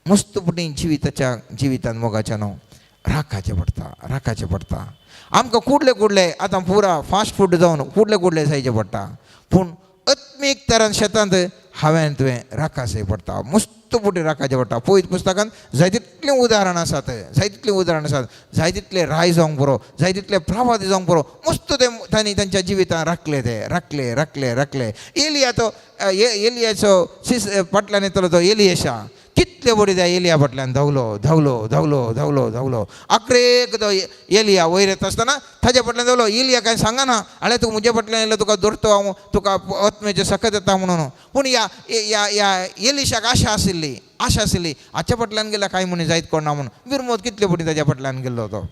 मस्त पटी जिविताच्या जिवितान मोगाच्या न्हू राखाचें पडटा, राखाचें पडटा. आमकां कुडले कुडले आतां पुरा फास्ट फूड जावन कुडले कुडले जायचें पडटा, पूण आत्मीक तरान शेतांत हांवें तुवें राखाचें पडटा, मस्त पटी राखाचें पडटा. पयत पुस्तकांत जाय तितलीं उदाहरणां आसात, जाय तितलीं उदाहरणां आसात, जाय तितले राय जावंक पुरो, जाय तितले प्रवादी जावंक पुरो, मस्त ते तांणी तांच्या जिवितांत राखले, ते राखले राखले राखले. एलिया तो एलियाचो शिस फाटल्यान येतलो तो एलियशा, कितले बरी त्या एलिया फाटल्यान धांवलो धांवलो धांवलो धांवलो धांवलो. आखरेक तो एलिया वयर येता आसतना ताज्या फाटल्यान धांवलो. एलिया कांय सांगना, आळे तूं म्हज्या फाटल्यान येयलो तुका धरतो हांव, तुका आत्म्याचें सकत येता म्हणून. पूण ह्या ह्या ह्या एलिशाक आशा आशिल्ली, आशा आशिल्ली हाच्या फाटल्यान गेल्यार कांय म्हणून जायत कोण ना म्हणून. बिरमोत कितले फावटी ताज्या फाटल्यान गेल्लो तो.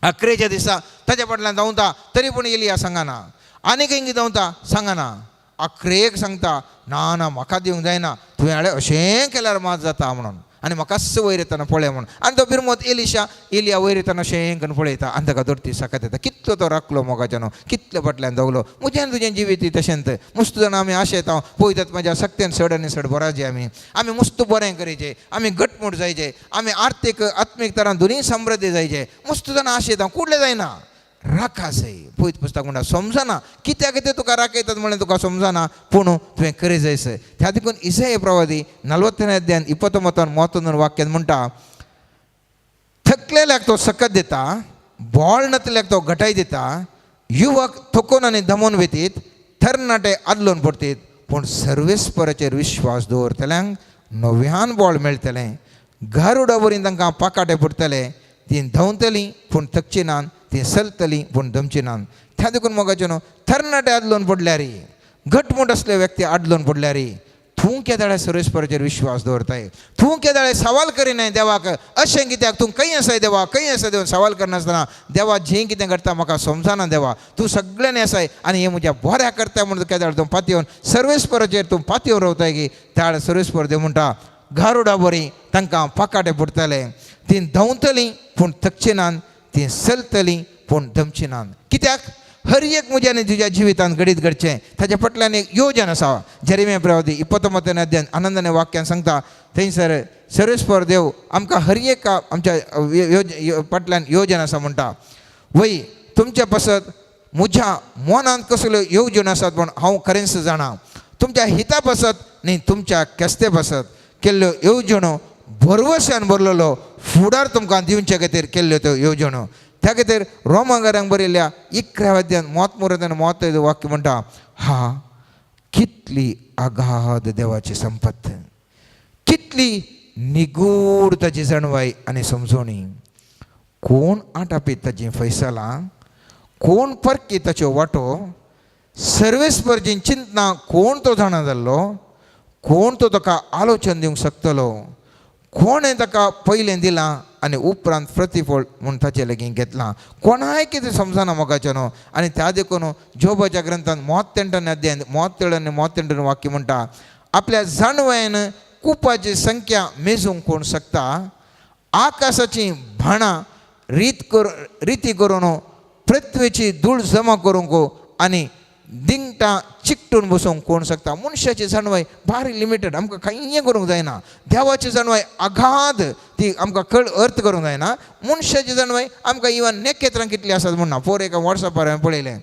अकरेच्या दिसा ताज्या फाटल्यान धांवता तरी पूण एलिया सांगना, आनी खंय धांवता सांगना. अकरेक सांगता ना ना म्हाका दिवंक जायना, तुवें हाडलें अशें केल्यार मात जाता म्हणून. आनी म्हाकाच वयर येतना पळय म्हूण. आनी तो बिरमोत एलिशा एलिया वयर येतना शें करून पळयता आनी ताका दोडती साकत येता. कितलो तो राखलो मोगाच्यानो, कितले फाटल्यान दवलो. म्हजें आनी तुजें जिवीत तशेंच. मुस्त जाणां आमी आशेता पळयतात म्हज्या सक्त्यान चड आनी चड बराजे. आमी आमी मुस्त बरें करीचे, आमी घटमूट जायचे, आमी आर्थीक आत्मीक तरान दोनूय समृद्धी जायचे. मुस्त जाणां आशेता कुडले जायना राखासय. पयत पुस्तक म्हणटा समजना कित्याक कितें तुका राखयतात म्हणलें तुका समजना, पूण तुवें करी जायस. त्या देखून इसाय प्रवादी 40ನೇ अध्याय 29 31 वाक्यान म्हणटा, थकलेल्याक तो सकत दिता, बोळ नातल्याक तो घटाय दिता, युवक थकून आनी दमोन वेतीत, तरणाटे आदलोन पडतीत, पूण सर्वेस्पराचेर विश्वास दवरतल्यांक नव्यान बोळ मेळटलें, गारुडा वरी तांकां पाकाटे पडटले, तीं धांवतलीं पूण थकची नात, तीं चलतलीं पूण दमची नात. त्या देखून मोगाचें न्हू तरणाटे आदलोन पडल्यार, घटमूट असले व्यक्ती आदलोन पडल्यार, तूं केदाळे सर्वेस्पराचेर विश्वास दवरताय, तूं केदाळे सवाल करिनाय देवाक, अशें कित्याक तूं खंय आसाय देवा, खंय आसाय देवा सवाल करनासतना देवा जें कितें घडटा म्हाका समजना देवा, तूं सगळ्यांनी आसाय आनी हें म्हज्या बऱ्या करता म्हणून केदाळ तूं पातयेवन सर्वेस्पराचेर तूं पातयेवन रावताय की त्या सर्वेस्पर देव म्हणटा गारुडा बरी तांकां पाकाटे पडटले, तीं धांवतलीं पूण थकची नात, तीं चलतलीं पूण दमची नात. कित्याक हर एक म्हज्या आनी तुज्या जिवितांत घडीत घडचें ताच्या फाटल्यान एक योजन आसा. जेरेमिया प्रवादी 29 अध्याय 11 वाक्यान सांगता, थंयसर सर्वेस्पर देव आमकां हर एक आमच्या फाटल्यान योजन आसा म्हणटा. वय तुमच्या पासत म्हज्या मनांत कसल्यो येवजण आसात पूण हांव खरेंच जाणा, तुमच्या हिता पासत न्ही तुमच्या केस्ते पासत केल्ल्यो येवजणो भरवश्यान भरलेलो फुडार तुमकां दिवचे खातीर केल्ल्यो त्यो येवजणो. त्या खातीर रोमांगारांक बरयल्ल्या 11 अध्यायान 33 आनी 35 वाक्य म्हणटा, हा कितली अगाध देवाची संपत्त, कितली निगूढ ताची जाणवाय आनी समजोणी, कोण आटापी ताची फैसलां, कोण परकी ताच्यो वाटो, सर्वेस्परची चिंतना कोण तो जाणा जाल्लो, कोण तो ताका आलोचन दिवंक शकतलो, कोणें ताका पयलें दिलां आनी उपरांत प्रतिफळ म्हूण ताचे लागीं घेतलां, कोणाय कितें समजना मोगाचें न्हू. आनी त्या देखून जोबाच्या ग्रंथान 38 अध्याय 37 आनी 38 वाक्य म्हणटा, आपल्या जाणवयान कुपाची संख्या मेजूंक कोण शकता, आकाशाची भाणां रिती करून पृथ्वीची धूळ जमा करूंक आनी दिंगटां चिकटून बसूंक कोण शकता. मनशाची जाणवाय भारी लिमिटेड, आमकां कांय करूंक जायना. देवाची जाणवाय अगाध, ती आमकां कळ अर्थ करूंक जायना. मनशाची जाणवाय आमकां इवन नखेत्रां कितलीं आसात म्हणना. पोर एका वॉट्सॅपार हांवें पळयलें,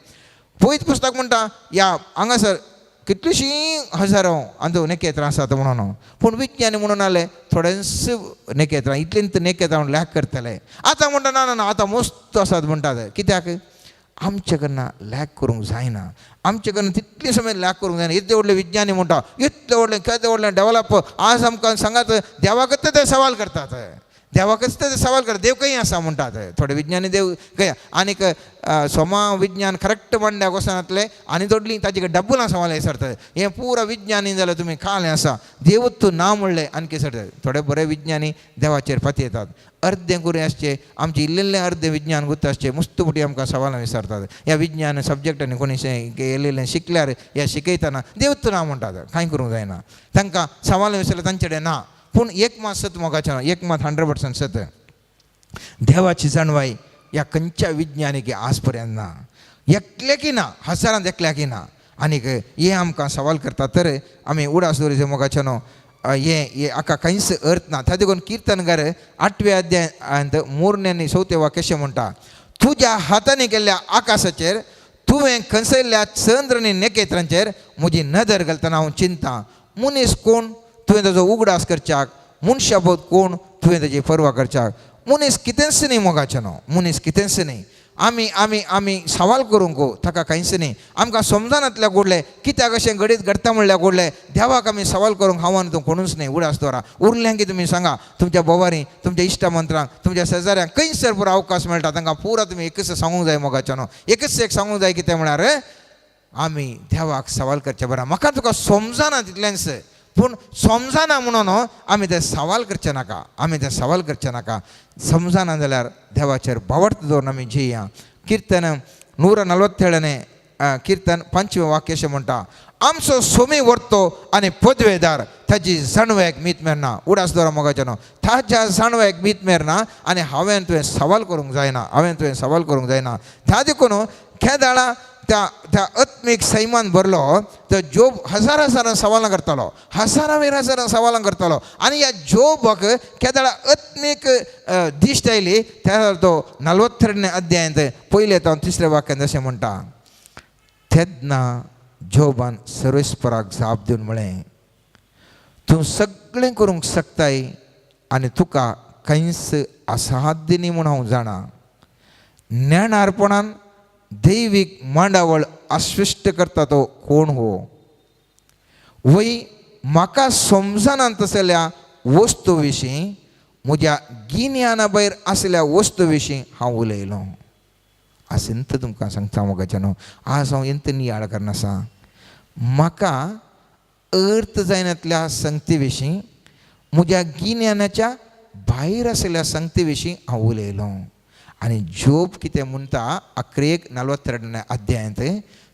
पयत पुस्तक म्हणटा ह्या हांगासर कितलींशीं हजारो आंदो नखेत्रां आसात म्हणून, पूण विज्ञानी म्हणून आले थोडेंच नखेत्रां, इतलींच नखेत्रां लॅक करतले. आतां म्हणटा ना ना ना आतां मस्त आसात म्हणटात. कित्याक आमचे कडन लॅक करूंक जायना, आमचे कडन तितली समय लॅक करूंक जायना. इतले व्हडले विज्ञानी म्हणटा, इतले व्हडले केदे व्हडले डेवलप आज आमकां सांगात, देवाकच ते सवाल करतात, देवाकच ते सवाल करतात, देव खंय आसा म्हणटात थोडे विज्ञानी. देव खंय आनीक सोमा विज्ञान करेक्ट मांडल्याक वचनातले आनी थोडलीं ताजे कडेन डब्बलां सवाल विचारतात. हें पुरा विज्ञानी जाल्यार तुमी खालें आसा, देवूच तूं ना म्हणलें आनी कितें सरतात. थोडे बरे विज्ञानी देवाचेर पातयेतात. अर्दें कुरें आसचें आमचें इल्लें अर्दें विज्ञान गुत्त आसचें मुस्त फुटी आमकां सवालां विचारतात. ह्या विज्ञान सब्जॅक्टांनी कोणी येयलें शिकल्यार ह्या शिकयतना देवूच तूं ना म्हणटात, कांय करूंक जायना. तांकां सवालां विचारल्यार तांचे कडेन ना, पूण एक मात सत मोगाचें, एक मात 100% सत, देवाची जाणवाय ह्या खंयच्या विज्ञानिक आज पर्यंत ना, एकल्याकी ना, हजारांत एकल्याकी ना. आनीक हे आमकां सवाल करता तर आमी उडास दवरिचे मोगाचें न्हू, हें हाका कांयच अर्थ ना. त्या देखून किर्तनकार 8व्या अध्यायांत 3 आनी 4 वाक्य अशें म्हणटा, तुज्या हातांनी केल्ल्या आकाशाचेर तुवें खंसयल्ल्या चंद्र आनी नखेत्रांचेर म्हजी नदर घालतना हांव चिंता, मनीस कोण तुवें ताजो उगडास करच्याक, मनशाबोध कोण तुवें ताजी पर्वा करच्याक. मनीस कितेंच न्ही मोगाचें न्हू, मनीस कितेंच न्ही. आमी आमी आमी सवाल करूंक ताका कांयच न्ही, आमकां समजनातल्या घडलें कित्याक अशें घडीत घडटा म्हणल्यार घडलें, देवाक आमी सवाल करूंक हांव आनी तूं कोणूच न्ही. उडास दवरा उरलें की तुमी सांगा तुमच्या बोवारी, तुमच्या इश्टा मंत्रांक, तुमच्या शेजाऱ्यांक, खंयसर पुरो अवकाश मेळटा तांकां पुरा तुमी एकच सांगूंक जाय मोगाचें न्हू, एकच एक सांगूंक जाय कितें म्हळ्यार आमी देवाक सवाल करचें बरें. म्हाका तुका समजना तितलेंच, पूण समजना म्हणून आमी तें सवाल करचें नाका, आमी तें सवाल करचें नाका. समजना जाल्यार देवाचेर भावार्थ दवरून आमी जिया. कीर्तन 147 कीर्तन 5 वाक्य अशें म्हणटा, आमचो सोमी व्हरतो आनी पदवेदार ताजी जाणवायक मीत मेरना. उडास दवर मोगाचें न्हू, ताज्या जाणवायक मीत मेरना आनी हांवें तुवें सवाल करूंक जायना, हांवें तुवें सवाल करूंक जायना. त्या देखून केदाळा त्या त्या आत्मीक सैमान भरलो तर जोब हजार हजारां सवालां करतालो, हजारां वयर हजारां सवालां करतालो. आनी ह्या जोबाक केदाळा आत्मीक दिश्ट आयली त्या तो 42 अध्यायांत पयले तावन तिसऱ्या वाक्यांत अशें म्हणटा, तेन्ना जोबान सर्वेस्पराक जाप दिवन म्हळें, तूं सगळें करूंक शकताय आनी तुका कांयच असाध्य न्ही म्हूण हांव जाणा. नेणारपणान दैवीक मांडावळ अस्विश्ट करता तो कोण हो? वय म्हाका समजना तसल्या वस्तू विशीं, म्हज्या गिन्याना भायर आसल्या वस्तू विशीं हांव उलयलो. आस तुमकां सांगता मोगाचें न्हू, आज हांव इंत नियाळ करनासा. म्हाका अर्थ जायनातल्या संगती विशीं, म्हज्या गिन्यानाच्या भायर आशिल्ल्या संगती विशीं हांव उलयलो. आनी जोब कितें म्हणटा अकरेक 42 अध्यायांत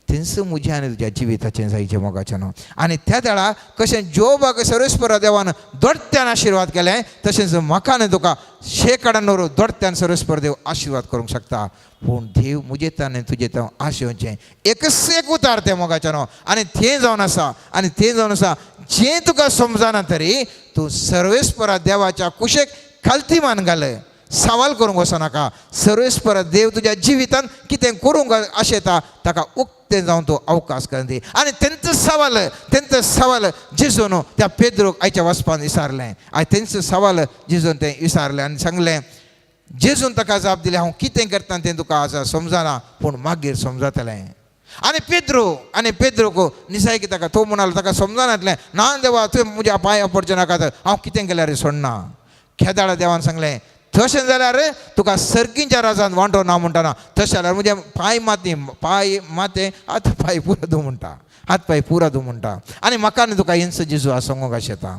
थंयस म्हज्या आनी तुज्या जिविताचें जायचें मोगाचें न्हू. आनी त्या वेळार कशें जोबाक सर्वेस्परा देवान दोडत्यान आशिर्वाद केलें, तशेंच म्हाका आनी तुका शेकडान नोरू दोडत्यान सर्वेस्पर देव आशिर्वाद करूंक शकता. पूण देव म्हजे आनी तुजे तावन आशेवचें एकच एक उतार तें मोगाचें न्हू. आनी तें जावन आसा, आनी तें जावन आसा जें तुका समजना तरी तूं सर्वेस्परा देवाच्या कुशेक खालती मान घाल, सवाल करूंक वचनाका. सर्वेस्पर देव तुज्या जिवितान कितें करूंक आशेता ताका उक्तें जावन तूं अवकाश करून दी. आनी तेंचो सवाल, तेंचो सवाल जेजून त्या पेद्रूक आयच्या वचपान विचारलें. आनी तेंचो सवाल जेजून तें विचारलें आनी सांगलें, जेजून ताका जाप दिली, हांव कितें करता तें तुका आसा समजना, पूण मागीर समजतलें. आनी पेद्रू, आनी पेद्रूक निसायकी ताका तो म्हणालो, ताका समजनातलें, ना देवा तुवें म्हज्या पांया पडचें नाका, हांव कितें केल्यार सोडना. खेदाळा देवान सांगलें, तशें जाल्यार तुका सर्गींच्या राजान वांटो ना म्हणटाना, तशें जाल्यार म्हजें पांय माती पांय माते हात पांय पुरा धूं म्हणटा, हात पांय पुरा धूं म्हणटा. आनी म्हाका आनी तुका इंस जेजू आसा सांगूंक आशेता,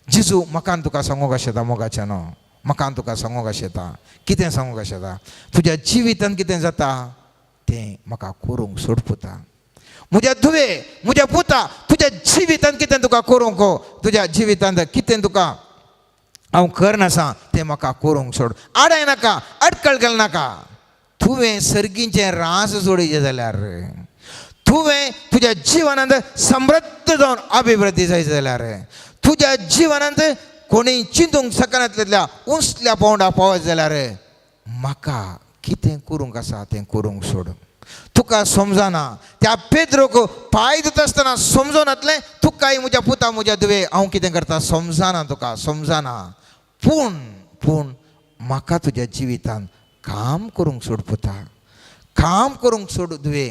जेजू म्हाका आनी तुका सांगूंक आशेता मोगाचें न्हू, म्हाका आनी तुका सांगूंक आशेता. कितें सांगूंक आशेता? तुज्या जिवितान कितें जाता तें म्हाका करूंक सोड पुता, म्हज्या धुवे म्हज्या पुता, तुज्या जिवितान कितें तुका करूंक, तुज्या जिवितांत कितें तुका हांव करनासा तें म्हाका करूंक सोड, आडाय नाका, अडकळ घाल नाका. तुवें सर्गींचें रास जोडयचें जाल्यार, तुवें तुज्या जिवनांत समृद्ध जावन अभिवृद्धी जायची जाल्यार, तुज्या जिवनांत कोणी चिंतूंक शकनातल्या उंचल्या पावंडा पावत जाल्यार म्हाका कितें करूंक आसा तें करूंक सोड. तुका समजना त्या पेद्रोक पांय दिता आसतना समजनातलें, तुकाय म्हज्या पुता म्हज्या धुवे हांव कितें करता समजना, तुका समजना, पूण पूण म्हाका तुज्या जिवितान काम करूंक सोड पुता, काम करूंक सोड धुवे.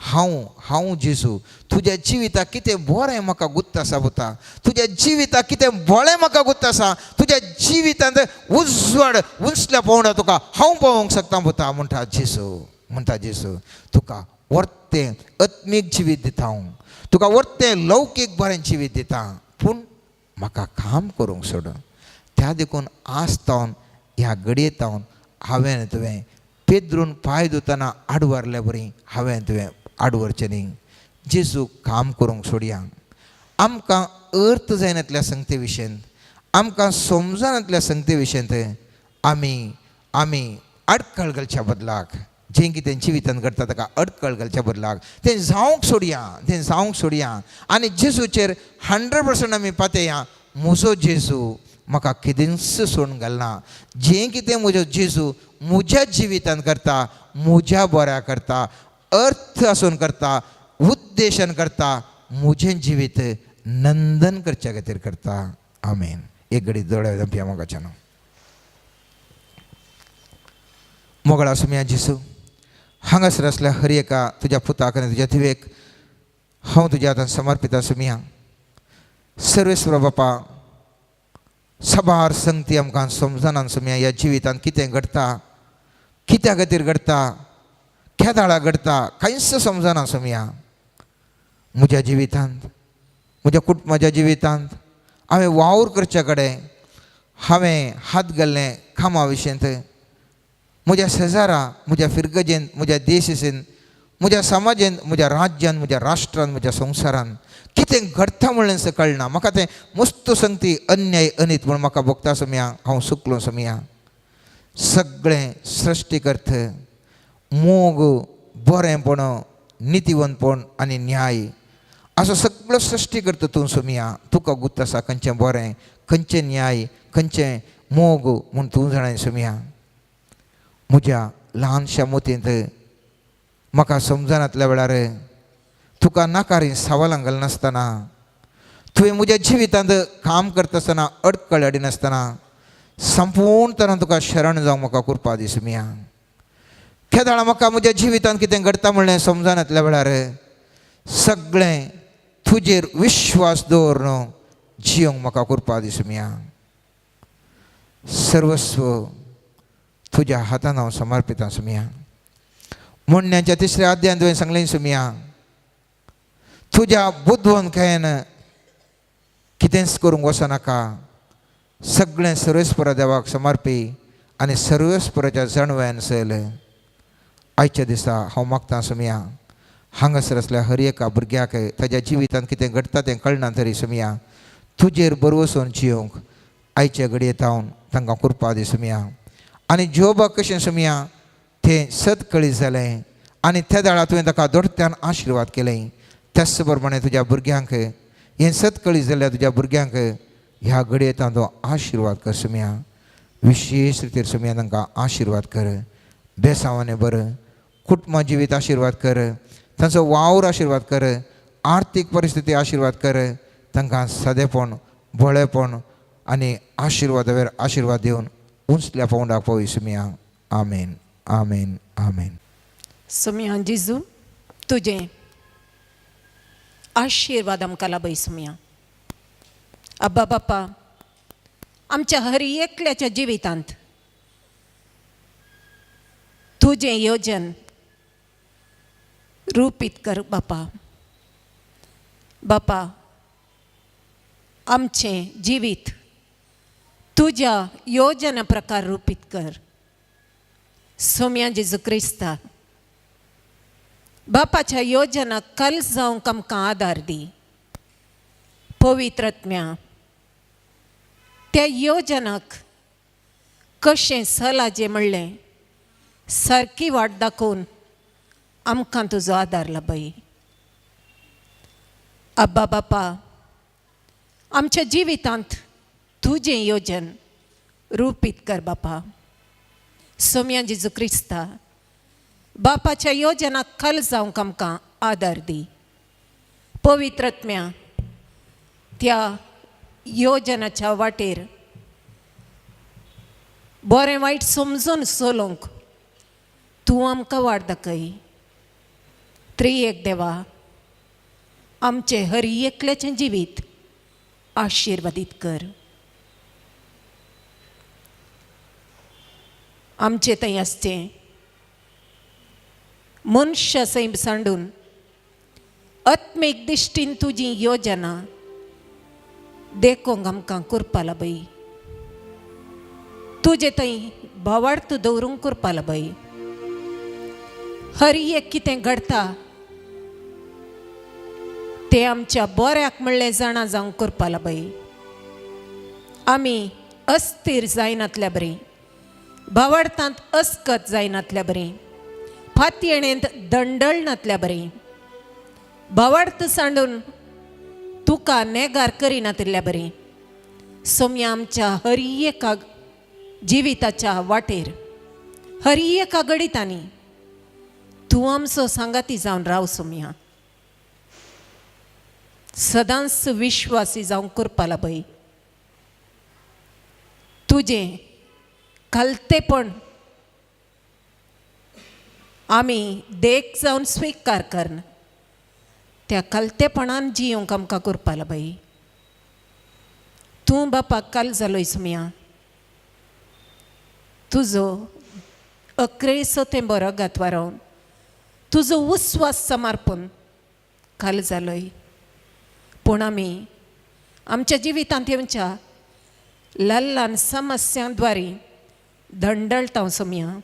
हांव हांव जेजू तुज्या जिविताक कितें बरें म्हाका गुत्त आसा पुता, तुज्या जिविताक कितें बरें म्हाका गुत्त आसा, तुज्या जिवितांत उजवाड उंचल्या पावंडा तुका हांव पावोवंक शकता पुता, म्हणटा जेजू, म्हणटा जेजू. तुका वर्तें आत्मीक जिवीत दिता हांव, तुका वर्तें लौकीक बरें जिवीत दिता, पूण म्हाका काम करूंक सोड. त्या देखून आज तावन ह्या घडये तावन हांवें तुवें पेद्रून पांय धुतना आडवारल्या बरी हांवें तुवें आडवरचें न्ही. जेजू काम करूंक सोडया. आमकां अर्थ जायनातल्या संगते विशयन, आमकां समजनातल्या संगते विशयंत आमी आमी अडकळ घालच्या बदलाक, जें कितें जिवितान घडटा ताका अडकळ घालच्या बदलाक तें जावंक सोडया, तें जावंक सोडया. आनी जेजूचेर 100% आमी पातया, म्हजो जेजू म्हाका कितेंच सोडून घालना, जें कितें म्हजो जेजू म्हज्या जिवितान करता म्हज्या बऱ्या करता, अर्थ आसून करता, उद्देशन करता, म्हजें जिवीत नंदन करच्या खातीर करता. आमेन. एक घडी दोळे धांपया मोगाच्यान. मोगळा सुमया जेजू, हांगासर आसल्या हर एका तुज्या पुताक आनी तुज्या धुवेक हांव तुज्या हातान समर्पित सुमया. सर्वेस्वर बापा, साबार संगती आमकां समजना सुमया, ह्या जिवितांत कितें घडटा, कित्या खातीर घडटा, केदाळा घडटा, कांयच समजना सुमया. म्हज्या जिवितांत, म्हज्या कुटुंबाच्या जिवितांत हांवें वावर करच्या कडेन हांवें हात घाल्लें कामा विशयंत, म्हज्या शेजारा, म्हज्या फिरगजेन, म्हज्या देशेन, म्हज्या समाजेन, म्हज्या राज्यान, म्हज्या राष्ट्रान, म्हज्या संवसारान कितें घडटा म्हणलें कळना म्हाका तें मस्त संगती अन्याय अनीत म्हूण म्हाका भोगता सोमया हांव सुकलो सोमया. सगळें सृश्टीकर्थ मोग बरेंपण नितीवंतपण आनी न्याय असो सगळो सृश्टी करता तूं सोमया. तुका गुत्त आसा खंयचें बरें खंयचें न्याय खंयचें मोग म्हूण तूं जाणाय सोमया. म्हज्या ल्हानश्या मोतींत म्हाका समजनातल्या वेळार तुका नाकारी सवालां घालनासतना तुवें म्हज्या जिवितांत काम करतासतना अडकळ हाडिनासतना संपूर्ण तरान तुका शरण जावंक म्हाका कृपा दी सोमया. केदाळा म्हाका म्हज्या जिवितांत कितें घडटा म्हणलें समजनातल्या वेळार सगळें तुजेर विश्वास दवरून जियोंक म्हाका कृपा दी सोमया. सर्वस्व तुज्या हातान हांव समर्पितां सोमया. म्हणण्याच्या तिसऱ्या अध्यायांत तुवें सांगलें सोमया तुज्या बुदवंतकायेन कितेंच करूंक वचनाका सगळें सर्वेस्परा देवाक समर्पी आनी सर्वेस्पराच्या जाणवयान सयल. आयच्या दिसा हांव मागतां सोमया हांगासर आसल्या हर एका भुरग्याक ताज्या जिवितांत कितें घडटा तें कळना तरी सोमया तुजेर बरवसून जियोंक आयच्या घडये हांव तांकां कृपा दी सोमया. आनी जोबाक कशें सोमया तें सत कळी जालें आनी त्या वेळार तुवें ताका दोडत्यान आशिर्वाद केलें. त्याच प्रमाणे तुज्या भुरग्यांक हें सत कळी जाल्यार तुज्या भुरग्यांक ह्या घडये तूं आशिर्वाद कर सोमया. विशेश रितीर सोमया तांकां आशिर्वाद कर बेसांवांनी बरं कुटुंबा जिवीत आशिर्वाद कर तांचो वावर आशिर्वाद कर आर्थीक परिस्थिती आशिर्वाद कर तांकां सादेपण भोळेपण आनी आशिर्वादावेर आशिर्वाद दिवन उंचल्या पावंडाक पावय सोमया. आमेन आमेन आमेन. सोमया जेजू तुजें आशिर्वाद आमकां लाभय सोमया. आब्बा बापा आमच्या हर एकल्याच्या जिवितांत तुजें योजन रुपीत कर बापा. बापा आमचें जिवीत तुज्या योजना प्रकार रुपीत कर सोमया जेजू क्रिस्ता. बापाच्या योजना कल जावंक आमकां आदार दी पवित्रत्म्या. त्या योजनाक कशें सलाजें म्हणलें सारकी वाट दाखोवन आमकां तुजो आदार लाभय. आब्बा बापा आमच्या जिवितांत तुजें योजन रुपीत कर बापा. सोमया जेजू क्रिस्ता बापाच्या योजनाक खल जावंक आमकां आदार दी पवित्रत्म्या. त्या योजनाच्या वाटेर बरें वायट समजून चलोवंक तूं आमकां वाट दाखय. त्रिएक देवा आमचें हर एकल्याचें जिवीत आशिर्वादीत कर. आमचें थंय आसचें मनशा सैम सांडून आत्मीक दिश्टीन तुजी योजना देखूंक आमकां करपा लाभय. तुजें थंय भावार्थ दवरूंक करपा लाभय. हर एक कितें घडटा तें आमच्या बऱ्याक म्हणलें जाणा जावंक करपा लाभय. आमी अस्थिर जायनातल्या बरी भावार्थांत अस्कत जायनातल्या बरी फातयेणेंत दंडळनातल्या बरी भावार्थ सांडून तुका नेगार करिनातिल्ल्या बरी सोमया आमच्या हर एका जिविताच्या वाटेर हर एका घडितांनी तूं आमचो सांगाती जावन राव सोमया. सदांच विश्वासी जावंक करपा लाभय. तुजें खालतेपण आमी देख जावन स्विकार करन त्या खालतेपणान जियोंक आमकां करपा लाभय. तूं बापा काल जालोय सोमया. तुजो अक्रेसो तें बरो गातवारोवन तुजो उस्वास समर्पून काल जालोय. पूण आमी आमच्या जिवितांत येवच्या ल्हान ल्हान समस्यांद्वारे दंडळता सोमया.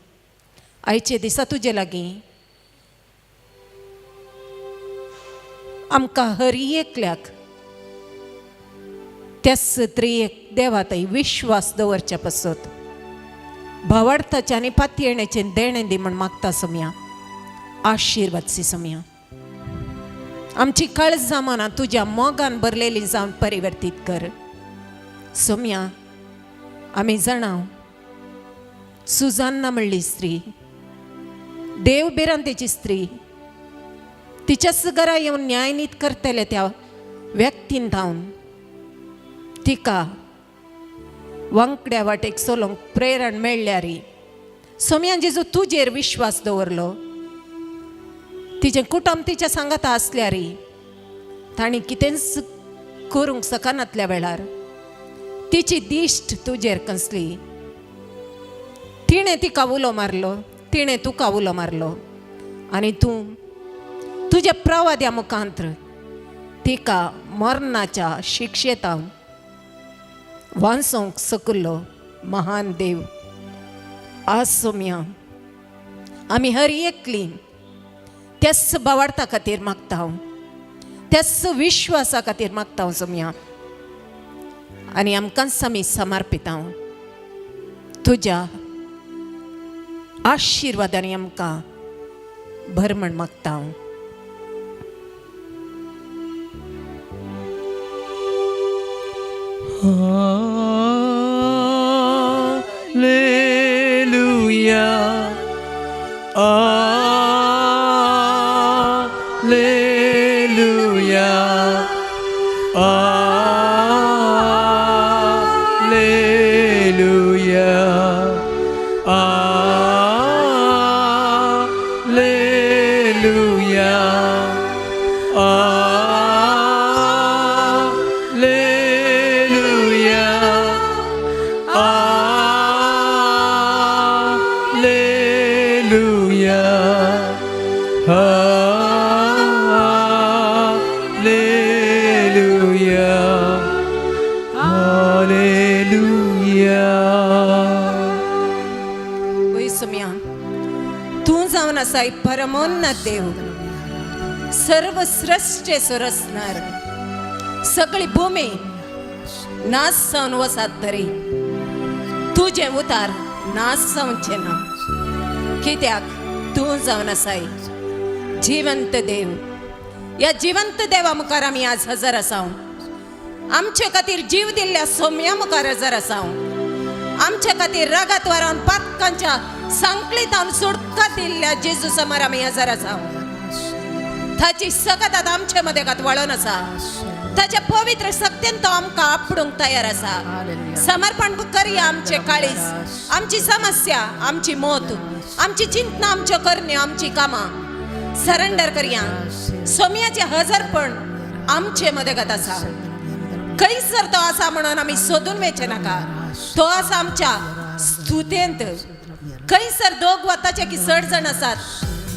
आयचे दिसा तुजे लागीं आमकां हर एकल्याक त्याच त्रियेक देवा थंय विश्वास दवरच्या पासत भावार्थाचें आनी पातयेण्याचें देणें दी म्हण मागता सोमया. आशिर्वाद सी सोमया. आमची काळजां मनां तुज्या मोगान भरलेली जावन परिवर्तीत कर सोमया. आमी जाणा, सुजान्ना म्हणली स्त्री, देव भिरांतेची स्त्री, तिच्याच घरा येवन न्यायनीत करतले त्या व्यक्तीन धावन तिका वांकड्या वाटेक चलोवंक प्रेरण मेळ्ळ्यारी सोमयान जेजू तुजेर विश्वास दवरलो. तिचें कुटुंब तिच्या सांगाता आसल्यारी तांणी कितेंच करूंक शकनातल्या वेळार तिची दिश्ट तुजेर कसली. तिणें तिका उलो मारलो, तिणें तुका उलो मारलो आनी तूं तुज्या प्रवाद्या मुखांत्र तिका मरणाच्या शिक्षेतावन वांचोवंक सकल्लो महान देव. आज सोमया आमी हर एकली त्याच भावार्था खातीर मागता हांव, त्याच विश्वासा खातीर मागता हांव सोमया आनी आमकांच आमी समर्पिता तुज्या आशिर्वादांनी आमकां भर म्हण मागता हांव. Hallelujah. Hallelujah. Hallelujah. Hallelujah. Hallelujah. Hallelujah. Hallelujah. Hallelujah. वय सोमया, तूं जावन आसाय परमोन्नत देव, सर्व सृश्टेचो रचणार. सगळी भूमी नाश जावन वसात तरी तुजें उतार नाश जावचें ना, कित्याक तूं जावन आसाय जिवंत देव. ह्या जिवंत देवा मुखार आमी आज हजर आसाव. आमचे खातीर जीव दिल्ल्या सोम्या मुखार हजर आसाव. आमचे खातीर रगत वारावन पातकांच्या सांकळीतावन सुटका दिल्ल्या जेजू समोर आमी हजर आसाव. ताची सकत आतां आमचे मदेगात वळोन आसा. ताच्या पवित्र शक्तीन तो आमकां आपडूंक तयार आसा. समर्पण करया आमचे काळीज, आमची समस्या, आमची मौत, आमची चिंतना, आमच्यो करण्यो, आमची कामां सरेंडर करया. सोमयाचे हजरपण आमचे मदेगात आसा. खंयसर तो आसा म्हणून आमी सोदून वेचे नाका. तो आसा आमच्या स्तुतेंत. खंयसर दोग वा ताचे की चड जाण आसात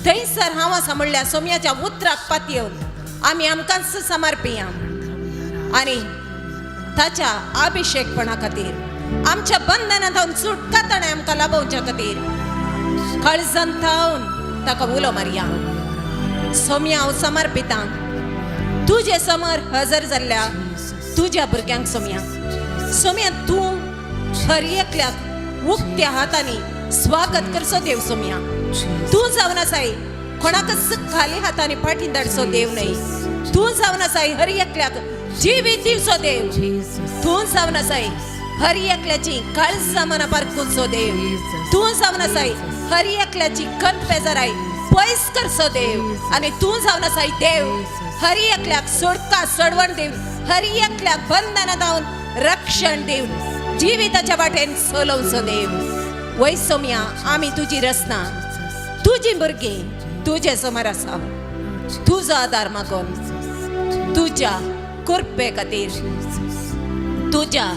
थंयसर हांव आसा म्हणल्यार सोमयाच्या उतराक पातयेवन आमी आमकांच समर्पिया आनी ताच्या अभिषेकपणा खातीर, आमच्या बंधनांत सुटका ताणें आमकां लाभोवच्या खातीर काळजान थावन ताका उलो मारया. सोमया, हांव समर्पितां तुजे समोर हजर जाल्ल्या तुज्या भुरग्यांक. सोमया, सोमया, तूं हर एकल्याक उक्त्या हातांनी स्वागत करचो देव. सोमया, तूं जावन आसाय कोणाकच खाली हातांनी फाटीं धाडचो देव न्हय. तूं जावन आसाय हर एकल्याक जिवीत दिवचो देव. तूं जावन आसाय हर एकल्याची काळजां मनां पारखुचो देव. तूं जावन आसाय हर एकल्याची कन पेजाराय पयस करचो देव आनी तूं जावन आसाय देव हर एकल्याक सोडका सोडवण दिवन, हर एकल्याक बंधनां जावन रक्षण दिवन जिविताच्या वाटेन चलोवचो देव. वय सोमया, आमी तुजी रचना, तुजी भुरगीं तुजे समोर आसा. तुजो आदार मागून, तुज्या कृपे खातीर, तुज्या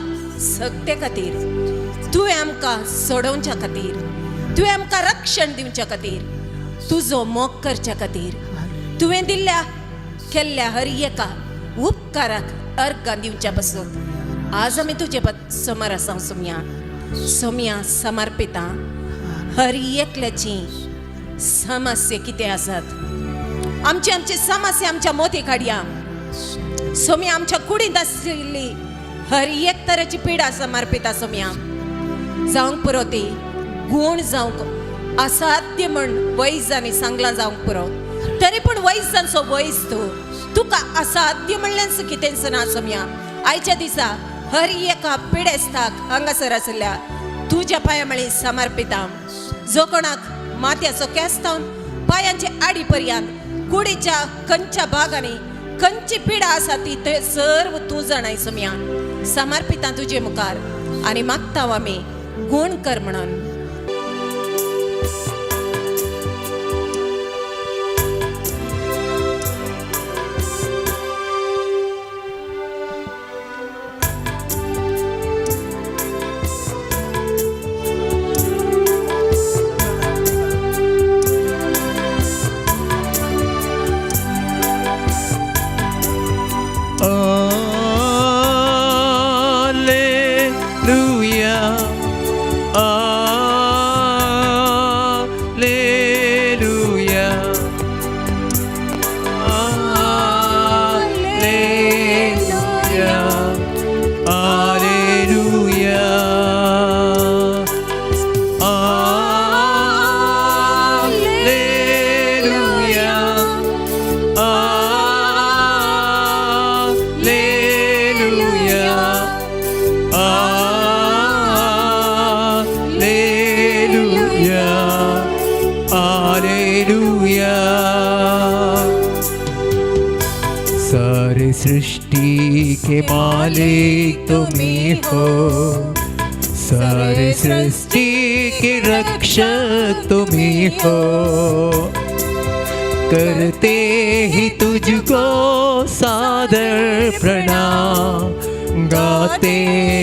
सक्ते खातीर, तुवें आमकां सोडोवच्या खातीर, तुवें आमकां रक्षण दिवच्या खातीर, तुजो मोग करच्या खातीर, तुवें दिल्ल्या केल्ल्या हर एका उपकाराक अर्गां दिवच्या पासून आज आमी तुजे समोर आसा. सोमया, सोमया, समर्पिता हर एकल्याची समस्या कितें आसात. आमची आमची समस्या आमच्या मोती काडया. सोम्या आमच्या कुडींत आशिल्ली हर एक तरेची पिडा समर्पिता सोम्या. जावंक पुरो ती गूण जावंक असाध्य म्हण वैजांनी सांगलां जावंक पुरो, तरी पूण वैजांचो वैज तूं, तुका असाध्य म्हणल्यान कितेंच ना सोम्या. आयच्या दिसा हर एका पिडेस्ताक हांगासर आशिल्ल्या तुज्या पांया मळी समर्पिता. जो कोणाक माथ्याचो केस तावन पायांचे आडी पर्यंत कुडीच्या खंयच्या भागांनी खंयची पिडा आसा ती ते सर्व तूं जाणाय सोम्या. समर्पिता तुजे मुखार आनी मागता आमी गूण कर म्हणून. Alleluia. Alleluia. Alleluia. Alleluia. Alleluia. Alleluia. Alleluia. Alleluia. सारे सृष्टि के मालिक तुम ही हो, सारे सृष्टि के रक्षक तुम ही हो। करते ही तुझको सादर प्रणाम, गाते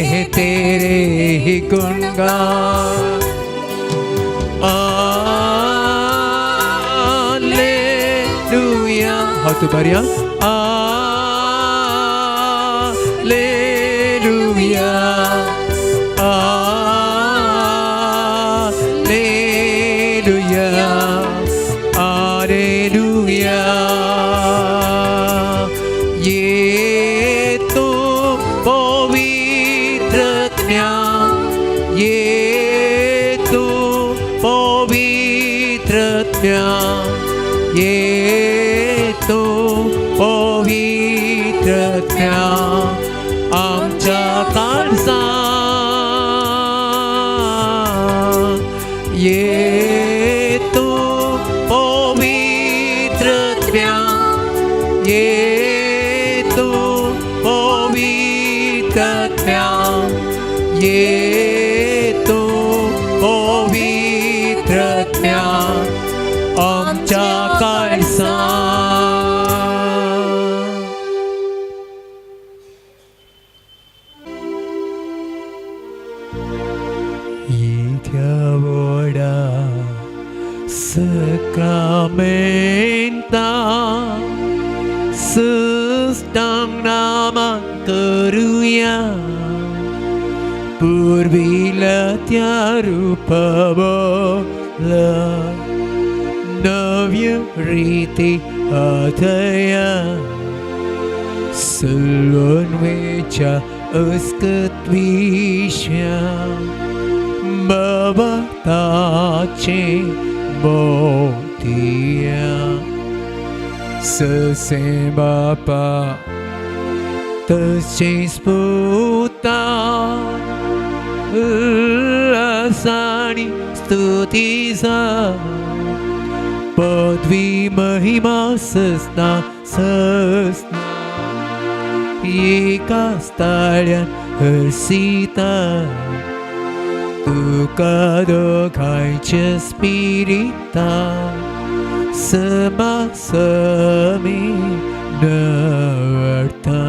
हैं तेरे ही गुणगान। Alleluia. हाथ उभारिया। Alleluia. Alleluia. Alleluia. ये तो पवित्र ज्ञान, ये तो पवित्र ज्ञान, ये तो पवित्र ज्ञान आमच्या काळजा। ये तो पवित्र ज्ञान, ये तो पवित्र ज्ञान, ये तो पवित्र ज्ञान आमच्या काळजा। इथ्या व्हडा सक्रामेंता सुस्तांग नामा करुया, पूर्वीला त्या रूपबोला नव्य रीती आथया, सलोनवेच्या अस्कत्विश्या भवताचे मोतिया। ससे बापा तसेच पुता उल्हासानी स्तुतीचा पदवी महिमा ससना ससना एका स्थाळ्यान हर्षिता तुका दोगांयच्या स्पिरिता समासमी नवरता।